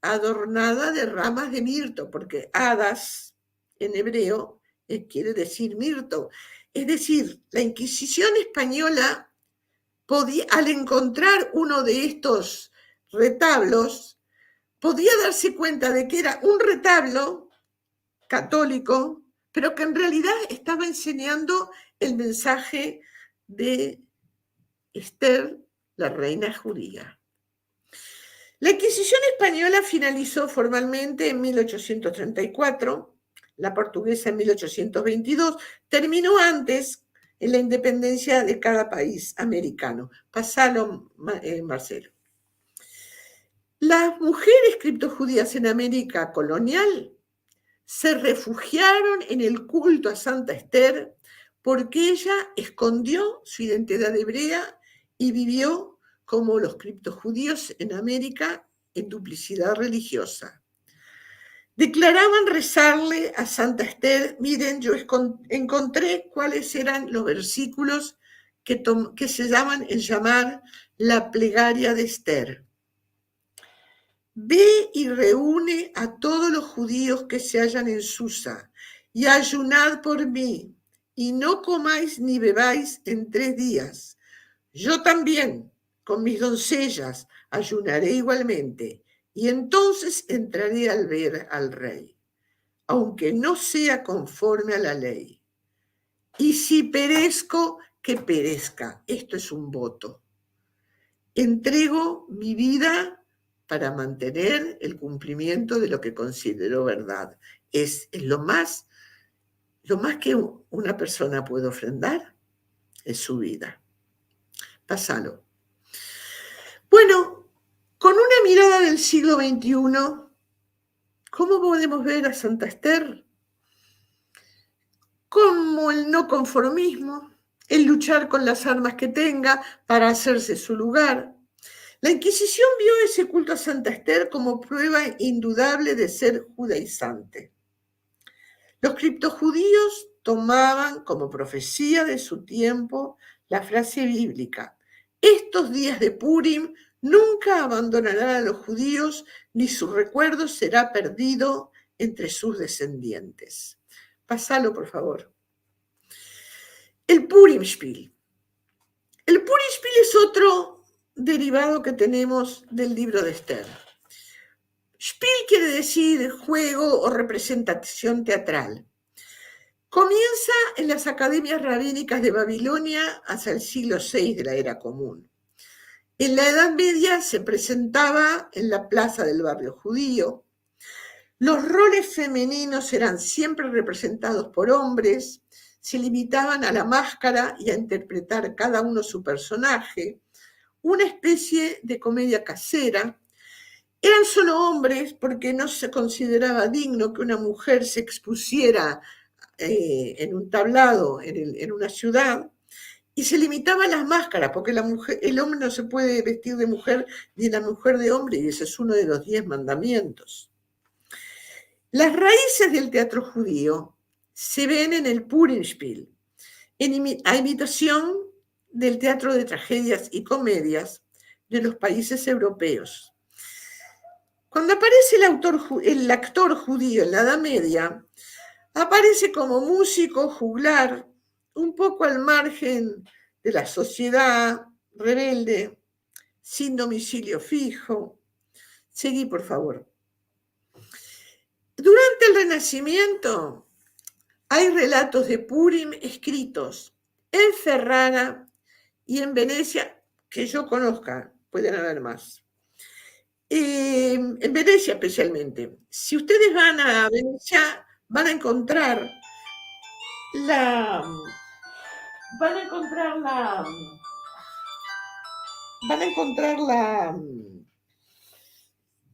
adornada de ramas de mirto, porque hadas en hebreo, eh, quiere decir mirto. Es decir, la Inquisición española podía, al encontrar uno de estos retablos, podía darse cuenta de que era un retablo católico, pero que en realidad estaba enseñando el mensaje de Esther, la reina judía. La Inquisición española finalizó formalmente en mil ochocientos treinta y cuatro, la portuguesa en mil ochocientos veintidós, terminó antes en la independencia de cada país americano. Pasalo, Ma-, eh, Marcelo. Las mujeres criptojudías en América colonial se refugiaron en el culto a Santa Esther porque ella escondió su identidad hebrea y vivió como los criptojudíos en América en duplicidad religiosa. Declaraban rezarle a Santa Esther: "Miren, yo escon-, encontré cuáles eran los versículos que tom-, que se llaman, en llamar la plegaria de Esther. Ve y reúne a todos los judíos que se hallan en Susa, y ayunad por mí, y no comáis ni bebáis en tres días. Yo también, con mis doncellas, ayunaré igualmente, y entonces entraré al ver al rey, aunque no sea conforme a la ley. Y si perezco, que perezca". Esto es un voto. Entrego mi vida para mantener el kumplimiento de lo ke konsidero verdad. Es, es lo mas, lo mas ke u-, una persona puede ofrendar es su vida. Pasalo. Bueno, kon una mirada del siglo ventiuno, komo podemos ver a Santa Ester? Komo el no konformizmo, el luchar kon las armas ke tenga para azerse su lugar. La Inkisision vio ese kulto a Santa Ester komo prueba indudable de ser djudaizante. Los kriptojudios tomavan komo profesia de su tiempo la fraze biblika: "Estos dias de Purim nunka abandonaran a los djudios, ni su rekuerdo sera perdido entre sus desendientes". Pasalo, por favor. El Purimspiel. El Purimspiel es otro derivado ke tenemos del livro de Ester. Spiel kiere dizir djuego o reprezentasion teatral. Komiensa en las akademias rabinikas de Babilonia adia el siglo seis de la Era Komun. En la Edad Media se prezentava en la plaza del barrio djudio. Los roles femeninos eran siempre reprezentados por ombres, se limitavan a la maskara i a interpretar kada uno su personaje, una especie de komedia kazera. Eran solo ombres porke no se konsiderava digno ke una mujer se ekspusiera, eh, en un tavlado, en el, en una sivdad, i se limitava a las maskaras, porke la mujer, el ombre no se puede vestir de mujer ni la mujer de ombre, i ese es uno de los diez mandamientos. Las raizes del teatro djudio se ven en el Purimspiel, en imi-, a imitasion del teatro de trajedias i komedias de los paizes evropeos. Kuando aparese el autor dju-, el aktor djudio en la Edad Media, aparese komo muziko, djuglar, un poko al margen de la sosiedad, rebelde, sin domisilio fijo. Segi, por favor. Durante el Renasimiento ay relatos de Purim eskritos en Ferrara i en Venesia, ke yo konozka, pueden aver mas. Eh, en Venesia espesialmente. Si ustedes van a Venesia, van a enkontrar la, van a enkontrar la, van a enkontrar la,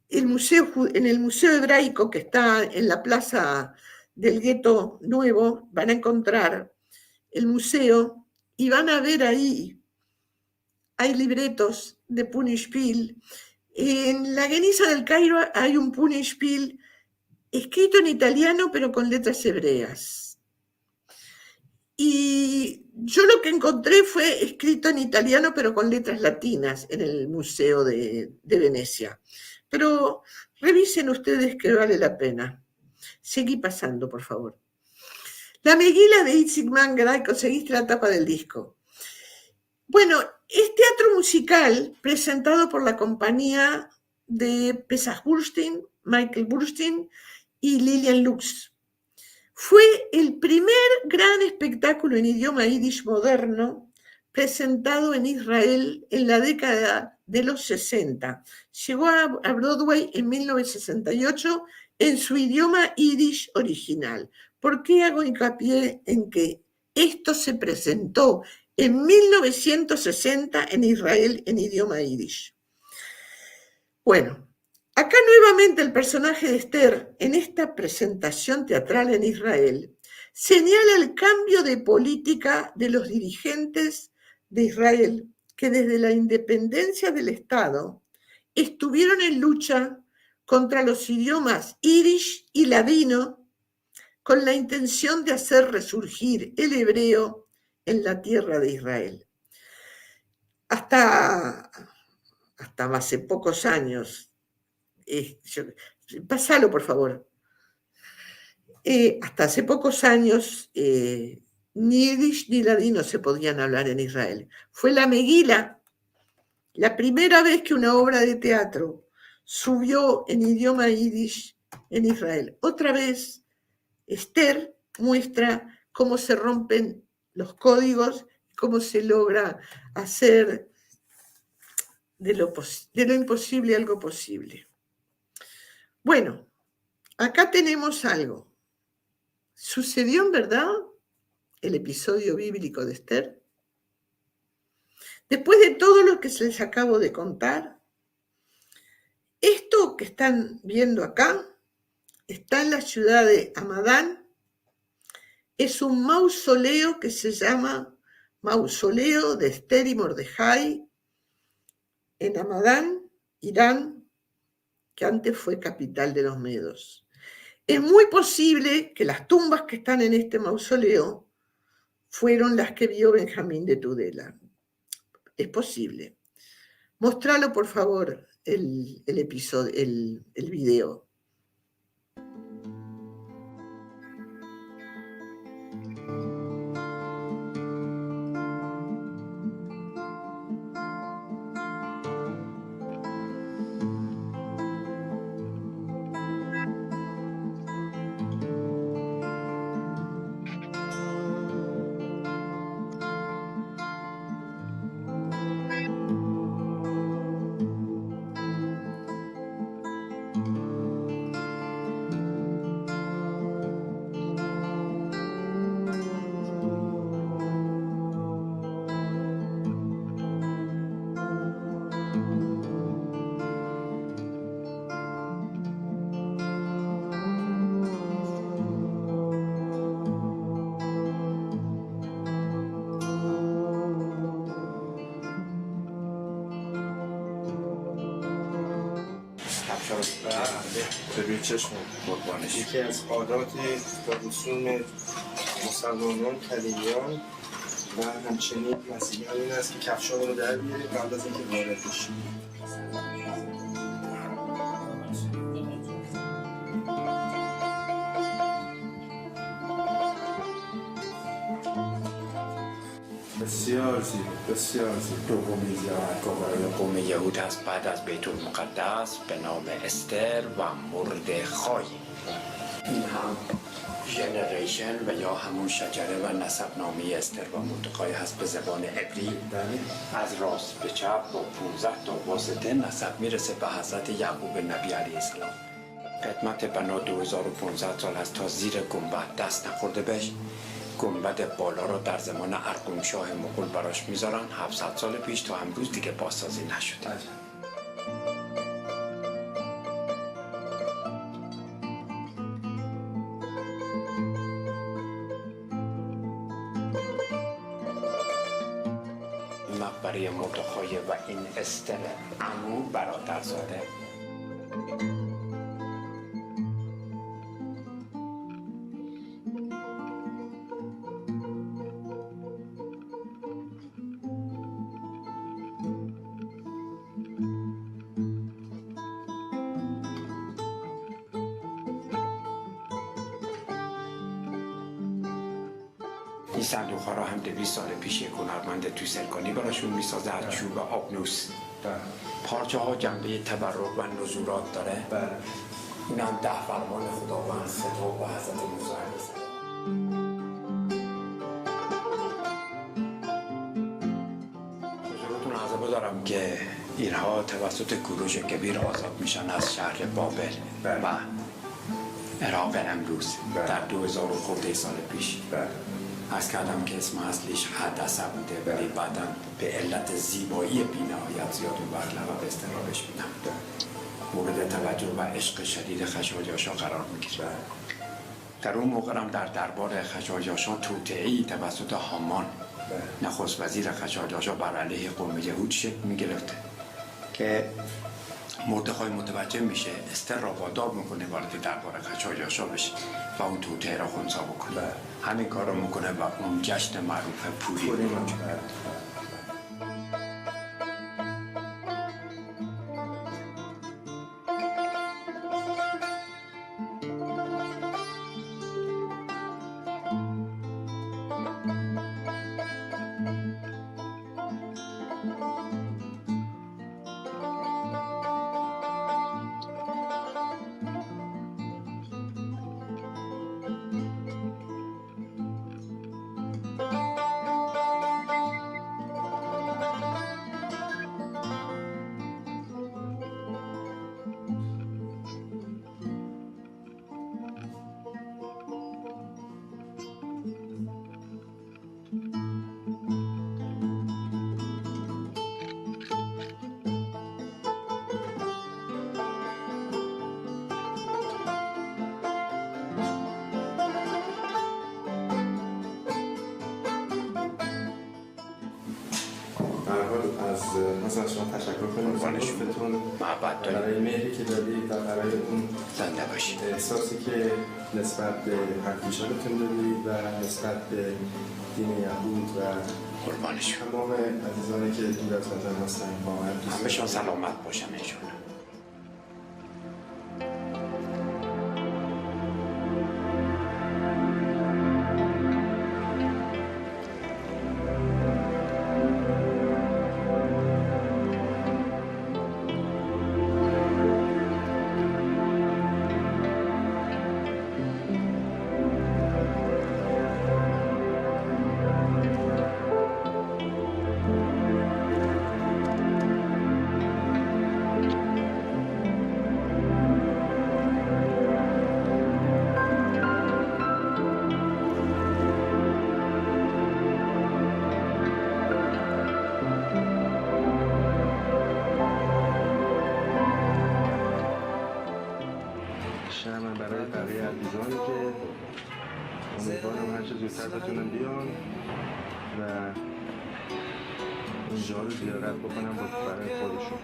el museo dju-, en el Museo Ebraiko ke esta en la plaza del Geto Nuevo, van a enkontrar el museo i van a ver ayi, ay livretos de Purimspiel. En la Geniza del Kairo ay un Purimspiel eskrito en italiano, pero kon letras ebreas. I yo lo ke enkontre fue eskrito en italiano, pero kon letras latinas en el Museo de, de Venesia. Pero revisen ustedes ke vale la pena. Segi pasando, por favor. La Megila de Itzik Mangrae, konsegisto la tapa del disko. Bueno, es teatro muzikal prezentado por la kompanyia de Pesach Burstein, Michael Burstein i Lillian Lux. Fue el primer gran espektakulo en idioma yidish moderno prezentado en Israel en la dekada de los sesenta. Yego a, a Broadway en mil novesientos sesenta i ocho en su idioma yidish original. Por ke ago inkapie en ke esto se prezento en mil novesientos sesenta en Israel en idioma yidish? Bueno, aka nuevamente el personaje de Ester en esta prezentasion teatral en Israel senyala el kambio de politika de los dirijentes de Israel, ke desde la independensia del Estado estuvieron en lucha kontra los idiomas yidish i ladino kon la intension de azer resurjir el ebreo en la tierra de Israel. Asta, asta aze pokos anyos, eh, yo, pasalo, por favor. Eh, asta aze pokos anyos, eh, ni yidish ni ladino se podian avlar en Israel. Fue la Megila la primera vez ke una ovra de teatro suvio en idioma yidish en Israel. Otra vez, Ester muestra komo se rompen los kodigos, komo se logra azer de lo pos-, de lo imposible algo posible. Bueno, aka tenemos algo. Susedio en verdad el episodio bibliko de Ester. Despues de todo lo ke se les akavo de kontar, esto ke estan viendo aka esta en la sivdad de Amadan. Es un mausoleo ke se yama Mausoleo de Ester i Mordehai en Amadan, Iran, ke antes fue kapital de los medos. Es muy posivle ke las tumbas ke estan en este mausoleo fueron las ke vio Benjamin de Tudela. Es posivle. Mostralo, por favor, el, el episodio, el, el video. کفشا رو، بله، به روی چشم قربانش. یکی از عادات و رسوم مسلمانان قدیمیان و همچنین مسیحیان این است که کفشا رو در بیاریم قبل از اینکه وارد بشیم. بسیار زیبا، بسیار زیبا. دومین زیارتگاه برای قوم یهود هست بعد از بیت‌المقدس به نام استر و مردخای. این هم ژنریشن و یا همون شجره و نسب‌نامهٔ استر و مردخای هست به زبان عبری. بله. از راست به چپ با پونزده تا واسطه نسب می‌رسه به حضرت یعقوب نبی علیه السلام. قدمت بنا دو هزار و پونزده سال هست تا زیر گنبد دست نخورده بهش. گنبد بالا رو در زمان ارغون‌شاه مغول براش می‌ذارن، هفتصد سال پیش، تا امروز دیگه بازسازی نشده. عجب. مقبرهٔ مردخای و این استر عمو برادرزاده. این صندوق‌ها را هم دویست سال پیش یک هنرمند توی سرکانی براشون می‌سازه، از چوب آبنوس. بله. پارچه‌ها جنبهٔ تبرک و نزولات داره. بله. این هم ده فرمان خداوند، خطاب به حضرت موسی علیه السلام. حضورتون عرضه بدارم که اینها توسط کوروش کبیر آزاد می‌شن از شهر بابل. بله. و عراق امروز، بله، در دو هزار و خورده سال پیش. بله. عرض کردم که اسم اصلیش حدثه بوده، ولی، بله، بعداً به علت زیبایی بی‌نهایت زیاد اون وقت لقب استر را بهش می‌دن. بله. مورد توجه و عشق شدید خشایارشا قرار می‌گیره. بله. در اون موقع هم در دربار خشایارشا توطئه‌ای توسط هامان، بله، نخست وزیر خشایارشا بر علیه قوم یهود شکل می‌گرفت که مردخای متوجه می‌شه، استر را وادار می‌کنه وارد دربار خشایارشا بشه و اون توطئه را خنثی بکنه. بله. همین کار رو می‌کنه و اون جشن معروف پوریم، پوریم، بله، بله. از، اه، مثلاً شما تشکر کنیم از لطفتون، محبت داریم، برای مهری که دادید و برای اون، زنده باشید، احساسی که نسبت به پرتیشانتون دارید و نسبت به دین یهود و، قربان شما، تمام عزیزانی که دور از وطن هستن. واقعاً دوست، همه‌شان سلامت باشن ان‌شاءالله. شمع برای بقیه عزیزانی که امیدوارم هر چه زودتر بتونن بیان و اونجا رو زیارت بکنن با، برای خودشون.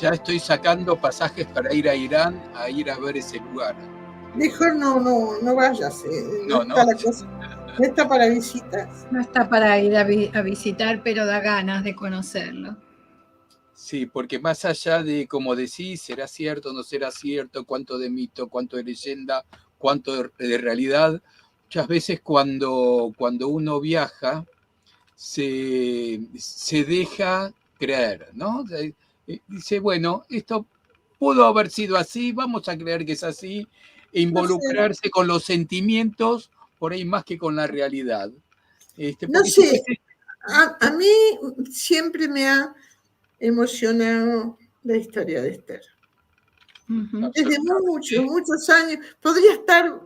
Ya estoy sacando pasajes para ir a Irán, a ir a ver ese lugar. Mejor no, no, no vayas, eh, no, no está la cosa, no está para visitas. No está para ir a vi-, a visitar, pero da ganas de conocerlo. Sí, porque más allá de, como decís, será cierto, no será cierto, cuánto de mito, cuánto de leyenda, cuánto de, de realidad, muchas veces cuando, cuando uno viaja, se, se deja creer, ¿no? Eh, eh, dice, "Bueno, esto pudo haber sido así, vamos a creer que es así", e involucrarse con los sentimientos, por ahí más que con la realidad. Este, no sé, a, a mí siempre me ha emocionado la historia de Esther. Desde muchos, muchos años. Podría estar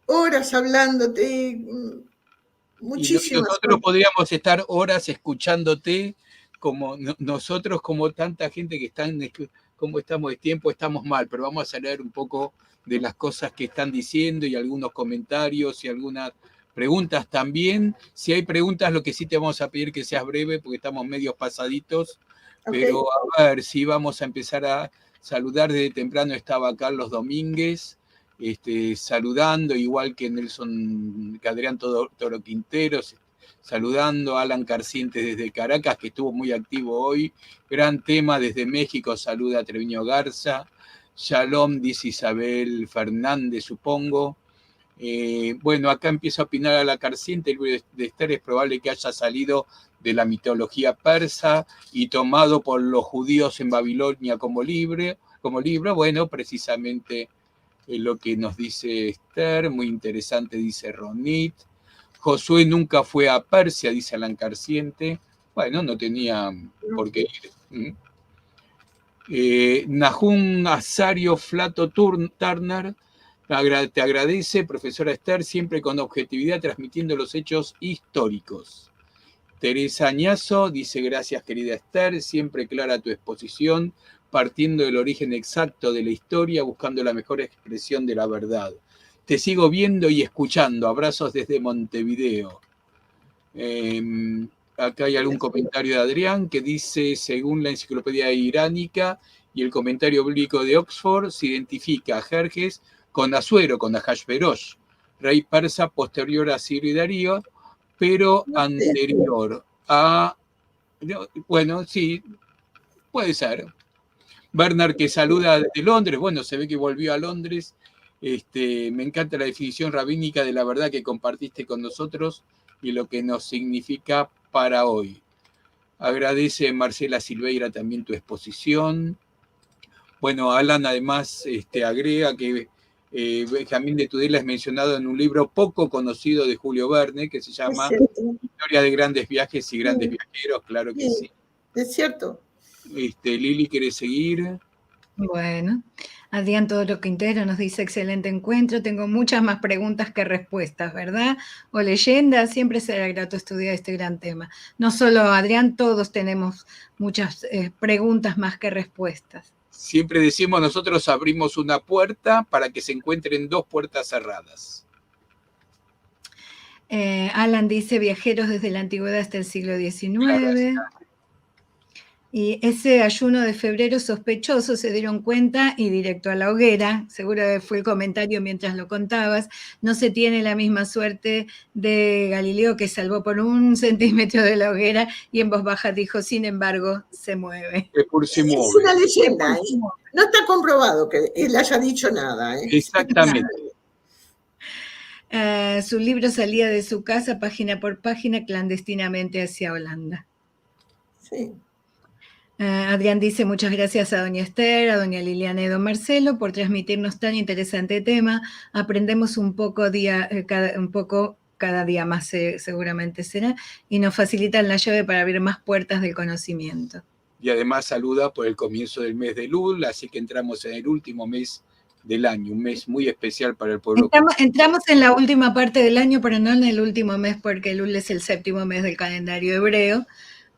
horas hablándote, mm, muchísimas cosas. Y no-, nosotros podríamos estar horas escuchándote, como no-, nosotros, como tanta gente que están escu-, como estamos de tiempo, estamos mal, pero vamos a leer un poco de las cosas que están diciendo y algunos comentarios y algunas preguntas también. Si hay preguntas, lo que sí te vamos a pedir que seas breve porque estamos medios pasaditos. Ok. Pero a ver, si vamos a empezar a saludar, desde temprano estaba Carlos Domínguez, este, saludando, igual que Nelson, que Adrián Todo-, Toro Quinteros, saludando a Alan Carcientes desde Caracas, que estuvo muy activo hoy. Gran tema desde México, saluda a Treviño Garza. Shalom, dice Isabel Fernández, supongo. Eh, bueno, acá empieza a opinar Alan Carcientes, el libro de, de Esther es probable que haya salido de la mitología persa y tomado por los judíos en Babilonia como libre, como libro. Bueno, precisamente es lo que nos dice Esther, muy interesante, dice Ronit. Josué nunca fue a Persia, dice Alan Carciente. Bueno, no tenía por qué ir. Mm. Eh, Nahum Azario Flato Turn-, Turner, agra-, te agradece, profesora Esther, siempre con objetividad, transmitiendo los hechos históricos. Teresa Añazo dice: "Gracias, querida Esther, siempre clara tu exposición, partiendo del origen exacto de la historia, buscando la mejor expresión de la verdad. Te sigo viendo y escuchando. Abrazos desde Montevideo". Em, acá hay algún comentario de Adrián que dice: "Según la enciclopedia iránica y el comentario bíblico de Oxford, se identifica a Jerjes con Asuero, con Ahashverosh, rey persa posterior a Ciro y Darío, pero anterior a", no, bueno, sí, puede ser. Bernard, que saluda desde Londres, bueno, se ve que volvió a Londres. Este, me encanta la definición rabínica de la verdad que compartiste con nosotros y lo que nos significa para hoy. Agradece Marcela Silveira también tu exposición. Bueno, Alan además, este, agrega que, eh, Benjamín de Tudela es mencionado en un libro poco conocido de Julio Verne, que se llama Historia de grandes viajes y grandes viajeros, claro que sí. Es cierto. Este, Lili, ¿querés seguir? Bueno, Adrián Todoro Quintero nos dice: "Excelente encuentro, tengo muchas más preguntas que respuestas, ¿verdad? O leyendas, siempre será grato estudiar este gran tema". No solo Adrián, todos tenemos muchas, eh, preguntas más que respuestas. Siempre decimos, nosotros abrimos una puerta para que se encuentren dos puertas cerradas. Eh, Alan dice: "Viajeros desde la antigüedad hasta el siglo diecinueve". Claro, así es. Y ese ayuno de febrero sospechoso, se dieron cuenta y directo a la hoguera. Seguro que fue el comentario mientras lo contabas. No se tiene la misma suerte de Galileo, que salvó por un centímetro de la hoguera y en voz baja dijo: "Sin embargo, se mueve". Es por se mueve. Es una leyenda, ¿eh? No está comprobado que él haya dicho nada, ¿eh? Exactamente. Eh, su libro salía de su casa, página por página, clandestinamente hacia Holanda. Sí. Eh, Adrián dice: "Muchas gracias a doña Esther, a doña Liliana y don Marcelo por transmitirnos tan interesante tema. Aprendemos un poco día, eh, cada, un poco cada día más, se-, seguramente será, y nos facilitan la llave para abrir más puertas del conocimiento". Y además saluda por el comienzo del mes de Elul, así que entramos en el último mes del año, un mes muy especial para el pueblo. Estamos, entramos en la última parte del año, pero no en el último mes, porque Elul es el séptimo mes del calendario hebreo,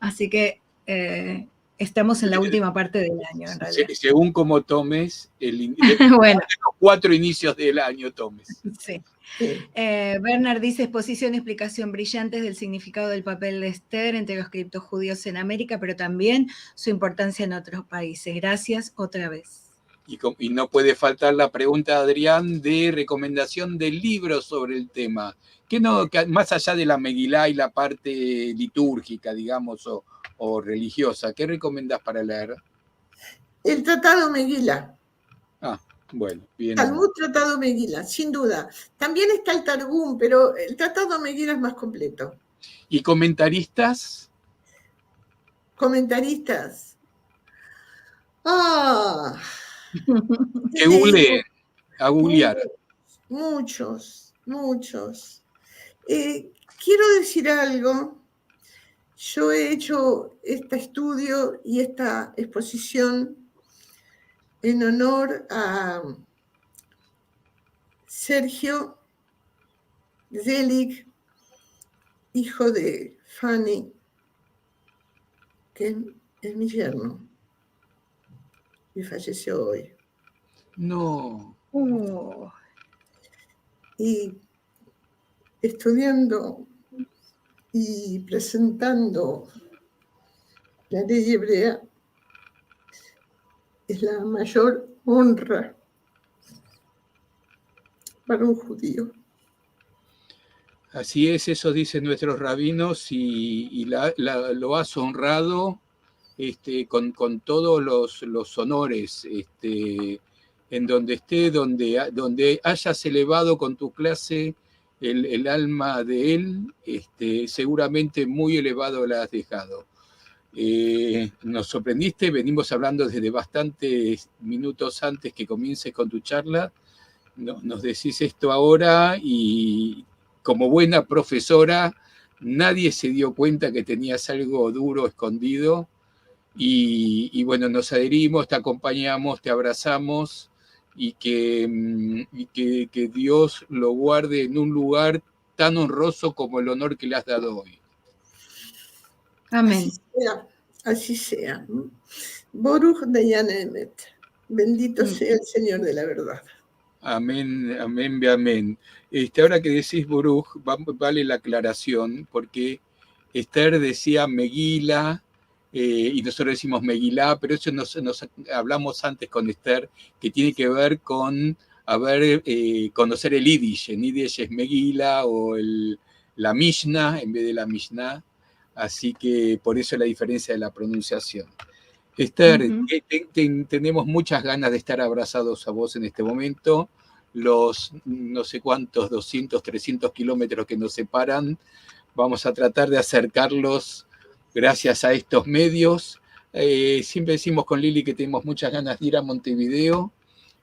así que, eh, estamos en la última parte del año, en realidad. Se-, según como tomes, el in-, bueno, los cuatro inicios del año tomes. Sí. Sí. Eh, Bernard dice: "Exposición y explicación brillantes del significado del papel de Esther entre los criptojudíos en América, pero también su importancia en otros países. Gracias otra vez". Y com-, y no puede faltar la pregunta, Adrián, de recomendación de libros sobre el tema. ¿Qué no, que, más allá de la Megilá y la parte litúrgica, digamos, o, o religiosa, qué recomendás para leer? El Tratado Megilá. Ah, bueno, bien. Talmud, Tratado Megilá, sin duda. También está el Targum, pero el Tratado Megilá es más completo. ¿Y comentaristas? Comentaristas. Ah. Que google, a googlear. Muchos, muchos. Eh, quiero decir algo. Yo he hecho este estudio y esta exposición en honor a Sergio Zelig, hijo de Fanny, que es, es mi yerno, y falleció hoy. No. Oh. Y estudiando y presentando la ley hebrea es la mayor honra para un judío. Así es, eso dicen nuestros rabinos, y, y la, la, lo has honrado, este, con, con todos los, los honores, este, en donde esté, donde ha-, donde hayas elevado con tu clase el, el alma de él, este, seguramente muy elevado la has dejado. Eh, nos sorprendiste, venimos hablando desde bastantes minutos antes que comiences con tu charla. No-, nos decís esto ahora y como buena profesora, nadie se dio cuenta que tenías algo duro escondido. Y, y bueno, nos adherimos, te acompañamos, te abrazamos y que, mm, y que, que Dios lo guarde en un lugar tan honroso como el honor que le has dado hoy. Amen. Asi sea, asi sea. Boruh Dayan Emet. Bendito sea el Señor de la verdad. Amen, amen, ve amen. Este, ahora que decís Boruh, va-, vale la aklarasion, porke Ester dezia Megila, eh, i nosotros dezimos Megila, pero eso nos, nos hablamos antes kon Ester, ke tiene ke ver kon, a ver, eh, konoser el idish. En idish es Megila o el, la Mishna en vez de la Mishna. Asi ke por eso la diferensia de la pronunsiasion. Ester, te-, te-, te-, tenemos muchas ganas de estar abrazados a vos en este momento. Los no se kuantos dosientos, tresientos kilometros ke nos separan, vamos a tratar de aserkarlos grasias a estos medios. Eh, siempre dezimos kon Lili ke tenemos muchas ganas de ir a Montevideo.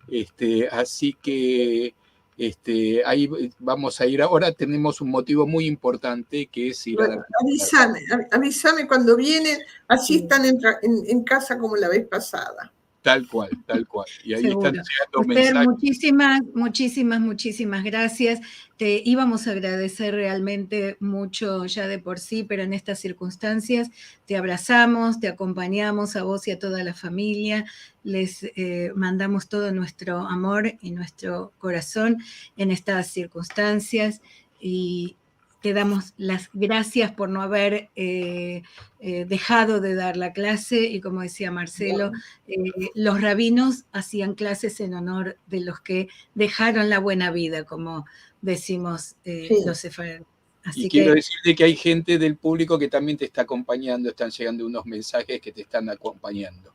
Este, asi ke, este, ayi vamos a ir. Agora tenemos un motivo muy importante ke es ir a dar... Bueno, avisame, av-, avisame kuando vienen, asi estan en tra-, en, en kaza komo la vez pasada. Tal kual, tal kual. I ayi estan yegando mensajes. Seguro. Ester, muchisimas, muchisimas, muchisimas grasias. Te ivamos a agradeser realmente muncho ya de por si, pero en estas sirkunstansias te abrazamos, te akompanyamos a vos i a toda la famiya. Les, eh, mandamos todo muestro amor i muestro korason en estas sirkunstansias i te damos las grasias por no aver, eh, eh, dejado de dar la klase. I komo dezia Marselo, eh, los rabinos azian klases en onor de los ke dejaron la buena vida, komo dezimos, eh, los sefaradis. Asi ke kiero dezir de ke ay djente del publiko ke tambien te esta akompanyando, estan yegando unos mensajes ke te estan akompanyando.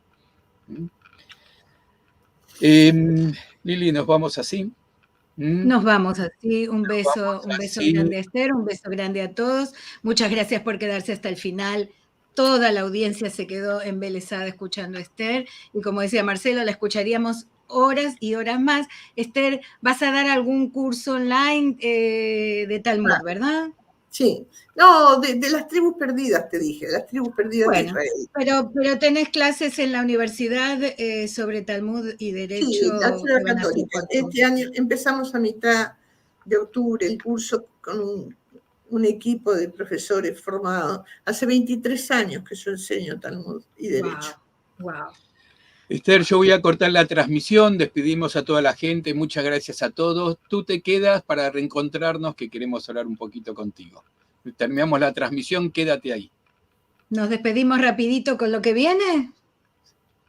¿Mm? Em, Lili, nos vamos asi. ¿Mm? Nos vamos asi. Un beso, un beso grande a Ester, un beso grande a todos. Muchas gracias por quedarse hasta el final. Toda la audiencia se quedó embelesada eskuchando a Ester. I komo dezia Marselo, la eskuchariamos oras i oras mas. Ester, vas a dar algun kurso online, eh, de Talmud, verdad? Si. No, de, de las tribus perdidas, te dije, de las tribus perdidas de Israel. Bueno, pero, pero tenés klases en la universidad, eh, sovre Talmud i derecho. Si, la Eskuela Katolika. Este anyo empesamos a mitad de oktubre el kurso kon un, un ekipo de profesores formados. Aze ventitres anyos ke yo ensenyo Talmud i derecho. Wow. Wow. Ester, yo voy a cortar la transmisión. Despedimos a toda la gente. Muchas gracias a todos. Tú te quedas para reencontrarnos, que queremos hablar un poquito contigo. Terminamos la transmisión, quédate ahí. Nos despedimos rapidito con lo que viene.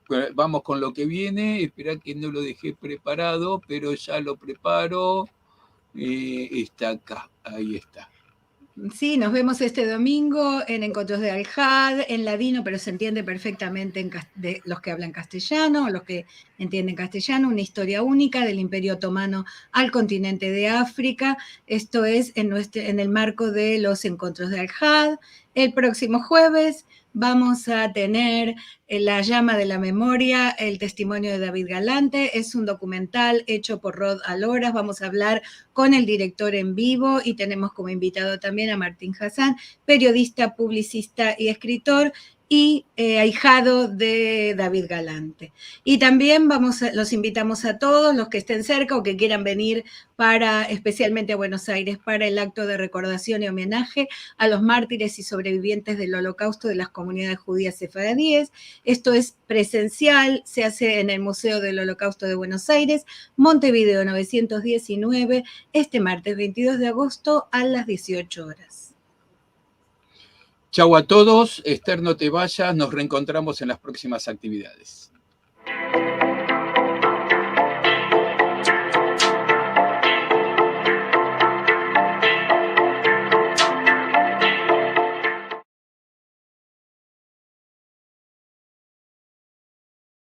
Bueno, vamos con lo que viene. Espera que no lo dejé preparado, pero ya lo preparo. Eh, está acá, ahí está. Sí, nos vemos este domingo en Enkontros de Alhad, en ladino, pero se entiende perfectamente en cas-, de los que hablan castellano, o los que entienden castellano, una historia única del Imperio Otomano al continente de África. Esto es en nuestro, en el marco de los Enkontros de Alhad. El próximo jueves vamos a tener, eh, La llama de la memoria, el testimonio de David Galante. Es un documental hecho por Rod Aloras. Vamos a hablar con el director en vivo i tenemos komo invitado tambien a Martin Hassan, periodista, publisista i eskritor i, eh, ahijado de David Galante. I tambien vamos a, los invitamos a todos los ke esten serka o ke kieran venir para, espesialmente a Buenos Aires, para el akto de rekordasion i omenaje a los martires i sovrevivientes del Olokausto de las komunidades djudias sefaradies. Esto es presensial, se aze en el Museo del Olokausto de Buenos Aires, Montevideo novesientos diesinueve, este martes ventidos de agosto a las diziocho oras. Chau a todos, Ester, no te vayas, nos reenkontramos en las proksimas aktividades.